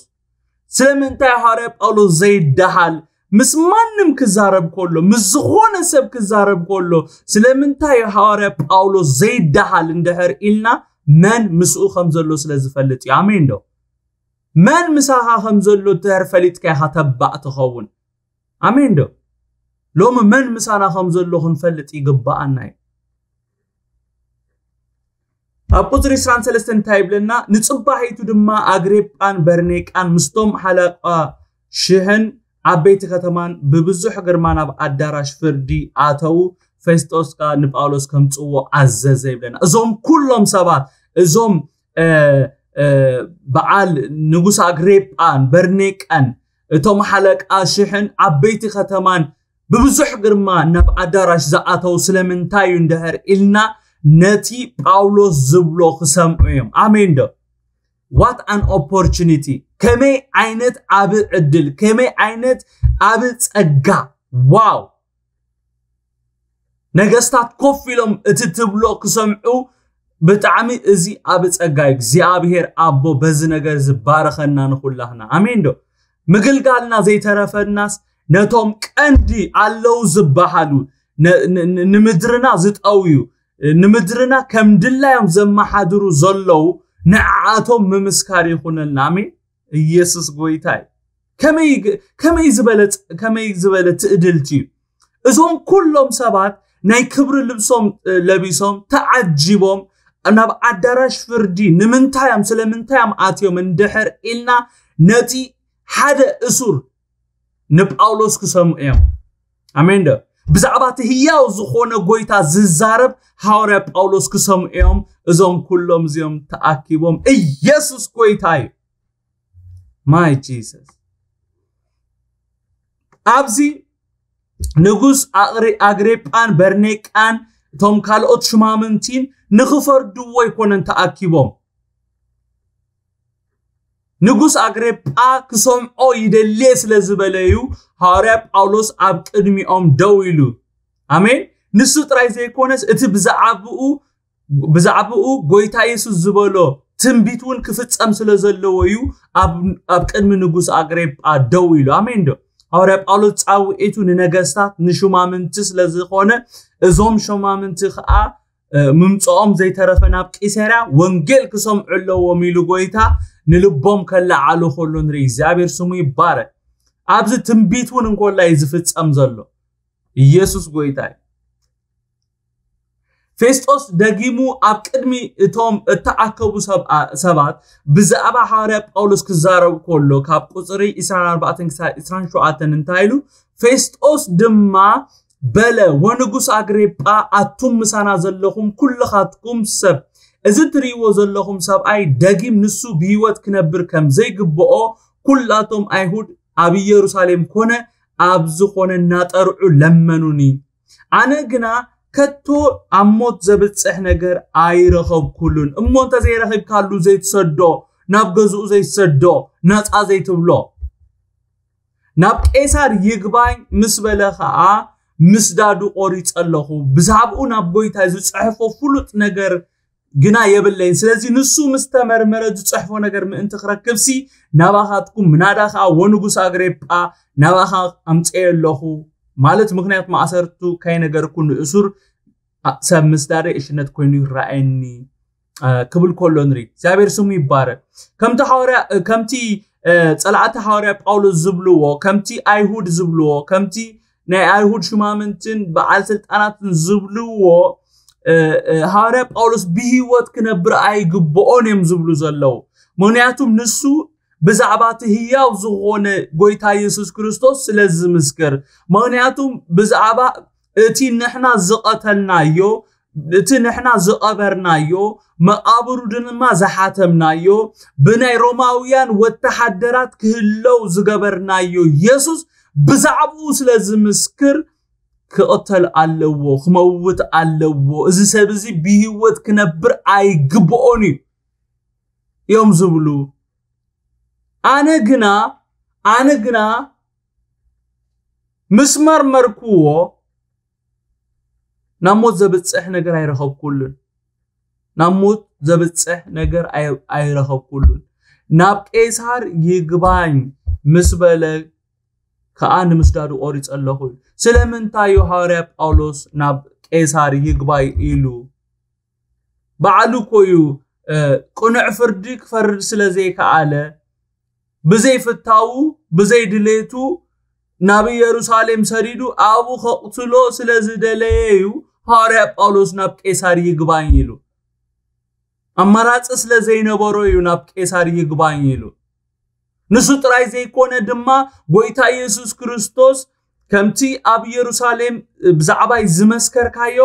ስለምንታይ ሃዋርያ ጳውሎስ ዘይደሃል? ምስ ማንም ክዛረብ ከሎ፣ ምስ ዝኾነ ሰብ ክዛረብ ከሎ፣ ስለምንታይ ሃዋርያ ጳውሎስ ዘይደሃል እንድሕር ኢልና፣ መን ምስኡ ከም ዘሎ ስለ ዝፈልጥ እዩ። ኣሜን ዶ? መን ምሳኻ ከም ዘሎ እንድሕር ፈሊጥካ ኢኻ ተባዕ ትኸውን። ኣሜን ዶ? ሎሚ መን ምሳና ከም ዘሎ ክንፈልጥ ይግብኣና እዩ። ኣብ ቁፅሪ ዕስራን ሰለስተን እንታይ ይብለና? ንፅባሒቱ ድማ ኣግሪጳን በርኔቃን ምስቶም ሓለቓ ሽሕን ዓበይቲ ከተማን ብብዙሕ ግርማ ናብ ኣዳራሽ ፍርዲ ኣተዉ። ፌስጦስ ከኣ ንጳውሎስ ከምጽዎ ኣዘዘ ይብለና። እዞም ኩሎም ሰባት፣ እዞም እ፣ እ፣ በዓል ንጉስ ኣግሪጳን በርኔቃን እቶም ሓለቃ ሽሕን ዓበይቲ ከተማን ብብዙሕ ግርማ ናብ ኣዳራሽ ዝኣተው ስለምንታይ እዩ እንድሕር ኢልና፣ ነቲ ጳውሎስ ዝብሎ ክሰምዑ እዮም። ኣሜን ዶ? What an opportunity! ከመይ ዓይነት ዓቢ ዕድል፣ ከመይ ዓይነት ዓቢ ጸጋ! ዋው! ነገስታት ኮፍ ኢሎም እቲ ትብሎ ክሰምዑ፣ ብጣዕሚ እዚ ዓቢ ጸጋ እዩ። እግዚኣብሔር ኣቦ በዚ ነገር ዝባረኸና ንኹላህና። ኣሜን ዶ? ምግልጋልና ዘይተረፈናስ ነቶም ቀንዲ ኣለዉ ዝበሃሉ፣ ን- ን- ን- ንምድርና ዝጠውዩ፣ ንምድርና ከም ድላዮም ዘመሓድሩ ዘለዉ ንዓኣቶም ምምስካር ይኹነልና። ኣሜን። ኢየሱስ ጎይታ እዩ። ከመይ ከመይ ዝበለ ከመይ ዝበለ ትእድልቲ እዩ። እዞም ኩሎም ሰባት ናይ ክብሪ ልብሶም ለቢሶም ተዓጂቦም ናብ ኣዳራሽ ፍርዲ ንምንታዮም ስለምንታዮም ኣትዮም እንድሕር ኢልና፣ ነቲ ሓደ እሱር ንጳውሎስ ክሰምዑ እዮም። ኣሜን ዶ? ብዛዕባ እቲ ህያው ዝኾነ ጎይታ ዝዛረብ ሃዋርያ ጳውሎስ ክሰምዑ እዮም። እዞም ኩሎም እዚኦም ተኣኪቦም ኢየሱስ ጎይታ እዩ። My Jesus። ኣብዚ ንጉስ ኣቕሪ- ኣግሪጳን በርኔቃን እቶም ካልኦት ሽማምንቲን ንኽፈርድዎ ኣይኮነን ተኣኪቦም። ንጉስ ኣግሪጳ ክሰምዖ ይደልየ ስለ ዝበለዩ ሃዋርያ ጳውሎስ ኣብ ቅድሚኦም ደው ኢሉ። ኣሜን። ንሱ ጥራይ ዘይኮነስ እቲ ብዛዕባኡ ብዛዕባኡ ጎይታ የሱስ ዝበሎ ትንቢት እውን ክፍጸም ስለ ዘለዎ እዩ ኣብ ኣብ ቅድሚ ንጉስ ኣግሪጳ ደው ኢሉ። ኣሜን ዶ? ሃዋርያ ጳውሎስ ጻውዒቱ ንነገስታት ንሹማምንቲ ስለ ዝኾነ፣ እዞም ሹማምንቲ ከዓ ምምፅኦም ዘይተረፈ ናብ ቂሰርያ ወንጌል ክሰምዑ ኣለዎም ኢሉ ጎይታ ንልቦም ከለዓሉ ከሎ ንርኢ። እግዚኣብሔር ስሙ ይባረክ። ኣብዚ ትንቢት እውን እንኮላ እዩ ዝፍጸም ዘሎ። ኢየሱስ ጎይታ እዩ። ፌስጦስ ደጊሙ ኣብ ቅድሚ እቶም እተኣከቡ ሰባት ብዛዕባ ሃዋርያ ጳውሎስ ክዛረብ ከሎ ካብ ቁፅሪ ዕስራን ኣርባዕተን ክሳብ ዕስራን ሸውዓተን እንታይ ኢሉ? ፌስጦስ ድማ በለ፣ ወንጉስ ኣግሪጳ ኣቱም ምሳና ዘለኹም ኩልኻትኩም ሰብ፣ እዚ ትርእይዎ ዘለኹም ሰብኣይ ደጊም ንሱ ብህይወት ክነብር ከም ዘይግብኦ ኩላቶም ኣይሁድ ኣብ ኢየሩሳሌም ኮነ ኣብ ዝኾነ እናጠርዑ ለመኑኒ። ኣነ ግና ከቶ ኣብ ሞት ዘብጽሕ ነገር ኣይረኸብኩሉን። እሞ እንተዘይረኺብካሉ ዘይትሰዶ፣ ናብ ገዝኡ ዘይትሰዶ፣ ናጻ ዘይትብሎ። ናብ ቄሳር ይግባኝ ምስ በለ ኸዓ ምስዳዱ ቆሪጸ ኣለኹ። ብዛዕባኡ ናብ ጎይታ ዝጽሕፎ ፍሉጥ ነገር ግና የብለይን። ስለዚ ንሱ ምስ ተመርመረ ዝጽሕፎ ነገር ምእንቲ ክረክብሲ ናባኻትኩም ምናዳ ኸዓ ወንጉስ ኣግሬጳ ናባኻ ኣምጽኤ ኣለኹ ማለት ምኽንያት ማእሰርቱ ከይነገርኩ ንእሱር ሰብ ምስዳደ እሽነት ኮይኑ ይረኣየኒ ክብል ከሎ ንርኢ። እግዚኣብሔር ስሙ ይባረክ። ከምቲ ሓዋርያ ከምቲ ጸላእቲ ሓዋርያ ጳውሎስ ዝብልዎ፣ ከምቲ ኣይሁድ ዝብልዎ፣ ከምቲ ናይ ኣይሁድ ሽማምንትን በዓል ስልጣናትን ዝብልዎ፣ ሓዋርያ ጳውሎስ ብህይወት ክነብር ኣይግብኦን እዮም ዝብሉ ዘለዉ። ምክንያቱም ንሱ ብዛዕባ እቲ ህያው ዝኾነ ጎይታ የሱስ ክርስቶስ ስለ ዝምስክር፣ ምክንያቱም ብዛዕባ እቲ ንሕና ዝቐተልናዮ፣ እቲ ንሕና ዝቐበርናዮ፣ መቓብሩ ድማ ዝሓተምናዮ፣ ብናይ ሮማውያን ወተሃደራት ክህለው ዝገበርናዮ የሱስ ብዛዕባኡ ስለ ዝምስክር ክቕተል ኣለዎ፣ ክመውት ኣለዎ፣ እዚ ሰብ እዚ ብህይወት ክነብር ኣይግብኦን እዩ እዮም ዝብሉ። ኣነ ግና ኣነ ግና ምስ መርመርክዎ ናብ ሞት ዘብጽሕ ነገር ኣይረኸብኩሉን። ናብ ሞት ዘብጽሕ ነገር ኣይ- ኣይረኸብኩሉን። ናብ ቄሳር ይግባኝ ምስ በለ ከኣ ንምስዳዱ ቆሪጸ ኣለኹ። ስለምንታይ እዩ ሃዋርያ ጳውሎስ ናብ ቄሳር ይግባይ ኢሉ? ባዕሉ እኮ እዩ ቅኑዕ ፍርዲ ክፈርድ ስለ ዘይከኣለ ብዘይፍታዉ ብዘይድሌቱ ናብ ኢየሩሳሌም ሰዲዱ ኣብኡ ከቕትሎ ስለ ዝደለየ እዩ ሃዋርያ ጳውሎስ ናብ ቄሳር ይግባኝ ኢሉ። ኣማራጺ ስለ ዘይነበሮ እዩ ናብ ቄሳር ይግባኝ ኢሉ። ንሱ ጥራይ ዘይኮነ ድማ ጎይታ ኢየሱስ ክርስቶስ ከምቲ ኣብ ኢየሩሳሌም ብዛዕባይ ዝመስከርካዮ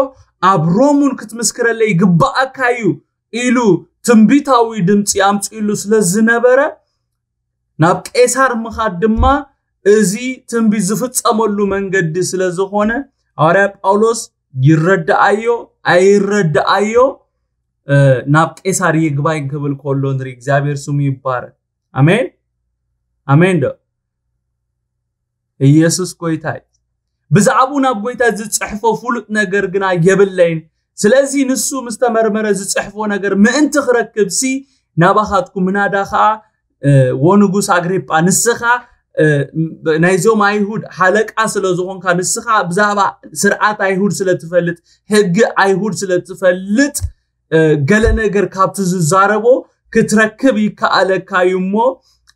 ኣብ ሮም እውን ክትምስክረለይ ይግባኣካ እዩ ኢሉ ትንቢታዊ ድምፂ ኣምፂእሉ ስለ ዝነበረ ናብ ቄሳር ምኻድ ድማ እዚ ትንቢት ዝፍጸመሉ መንገዲ ስለ ዝኾነ ሃዋርያ ጳውሎስ ይረዳኣዮ ኣይረዳኣዮ ናብ ቄሳር ይግባኝ ክብል ከሎ ንርኢ። እግዚኣብሔር ስሙ ይባረክ። ኣሜን ኣሜን ዶ? ኢየሱስ ጎይታ እዩ። ብዛዕባኡ ናብ ጎይታ ዝጽሕፎ ፍሉጥ ነገር ግና የብለይን። ስለዚ ንሱ ምስ ተመርመረ ዝጽሕፎ ነገር ምእንቲ ክረክብ ሲ ናባኻትኩም ምናዳ ኸኣ ወንጉስ ኣግሪጳ ንስኻ ናይዞም ኣይሁድ ሓለቃ ስለ ዝኾንካ፣ ንስኻ ብዛዕባ ስርዓት ኣይሁድ ስለ ትፈልጥ፣ ሕጊ ኣይሁድ ስለ ትፈልጥ፣ ገለ ነገር ካብቲ ዝዛረቦ ክትረክብ ይከኣለካ እዩ እሞ፣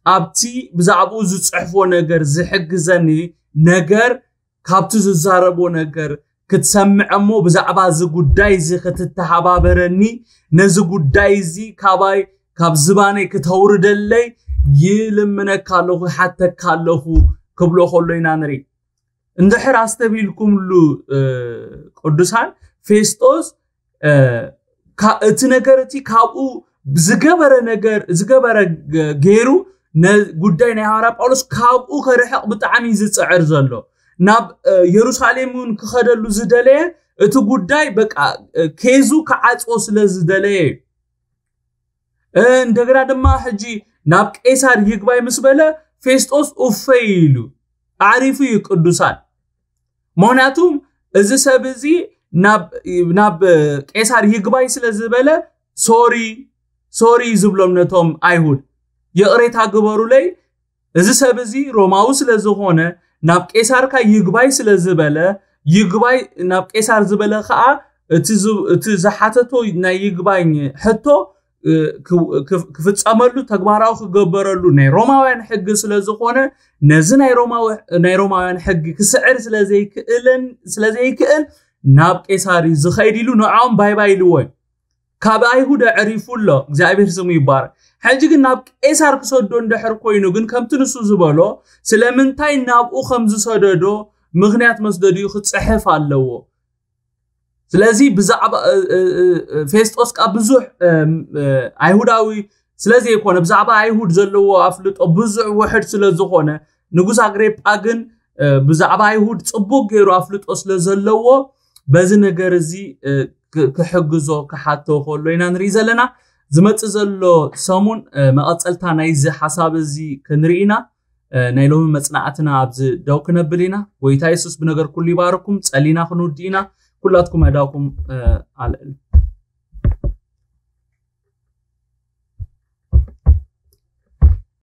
ኣብቲ ብዛዕባኡ ዝጽሕፎ ነገር ዝሕግዘኒ ነገር፣ ካብቲ ዝዛረቦ ነገር ክትሰምዕ እሞ፣ ብዛዕባ እዚ ጉዳይ እዚ ክትተሓባበረኒ፣ ነዚ ጉዳይ እዚ ካባይ፣ ካብ ዝባነይ ክተውርደለይ ይልምነካ ኣለኹ፣ ሓተካ ኣለኹ ክብሎ ከሎ ኢና ንርኢ። እንድሕር ኣስተብሂልኩምሉ ቅዱሳን፣ ፌስጦስ እቲ ነገር እቲ ካብኡ ዝገበረ ነገር ዝገበረ ገይሩ፣ ጉዳይ ናይ ሃዋርያ ጳውሎስ ካብኡ ከርሕቕ ብጣዕሚ ዝፅዕር ዘሎ፣ ናብ የሩሳሌም እውን ክኸደሉ ዝደለየ፣ እቲ ጉዳይ በቃ ኬዙ ክዓፅዎ ስለ ዝደለየ እዩ። እንደገና ድማ ሕጂ ናብ ቄሳር ይግባይ ምስ በለ፣ ፌስጦስ ኡፈይ ኢሉ ኣዕሪፉ እዩ ቅዱሳን። ምክንያቱም እዚ ሰብ እዚ ናብ ቄሳር ይግባይ ስለ ዝበለ፣ ሶሪ ሶሪ ዝብሎም ነቶም ኣይሁድ፣ ይቕሬታ ግበሩለይ፣ እዚ ሰብ እዚ ሮማዊ ስለ ዝኾነ፣ ናብ ቄሳርካ ይግባይ ስለ ዝበለ፣ ይግባይ ናብ ቄሳር ዝበለ ከዓ እቲ ዝሓተቶ ናይ ይግባኝ ሕቶ ክፍፀመሉ፣ ተግባራዊ ክገበረሉ ናይ ሮማውያን ሕጊ ስለ ዝኾነ፣ ነዚ ናይ ሮማውያን ሕጊ ክስዕር ስለዘይክእል ናብ ቄሳር እዩ ዝኸይድ ኢሉ ንዖም ባይ ባይ ኢልዎ እዩ። ካብ ኣይሁድ ኣዕሪፉ ኣሎ፣ እግዚኣብሔር ስሙ ይባረክ። ሕጂ ግን ናብ ቄሳር ክሰዶ እንድሕር ኮይኑ ግን ከምቲ ንሱ ዝበሎ ስለምንታይ ናብኡ ከም ዝሰደዶ ምክንያት መስደድኡ ክፅሕፍ ኣለዎ። ስለዚ ብዛዕባ ፌስጦስ ካ ብዙሕ ኣይሁዳዊ ስለዘይኮነ፣ ብዛዕባ ኣይሁድ ዘለዎ ኣፍልጦ ብዙሕ ውሕድ ስለዝኾነ፣ ንጉስ ኣግሬጳ ግን ብዛዕባ ኣይሁድ ፅቡቅ ገይሩ ኣፍልጦ ስለዘለዎ በዚ ነገር እዚ ክሕግዞ ክሓቶ ከሎ ኢና ንርኢ ዘለና። ዝመፅእ ዘሎ ሰሙን መቐፀልታ ናይዚ ሓሳብ እዚ ክንርኢ ኢና። ናይ ሎሚ መፅናዕትና ኣብዚ ደው ክነብል ኢና። ጎይታ የሱስ ብነገር ኩሉ ይባርኩም። ፀሊና ክንውድእ ኢና። ኩላትኩም ኣእዳውኩም ኣልዕሉ።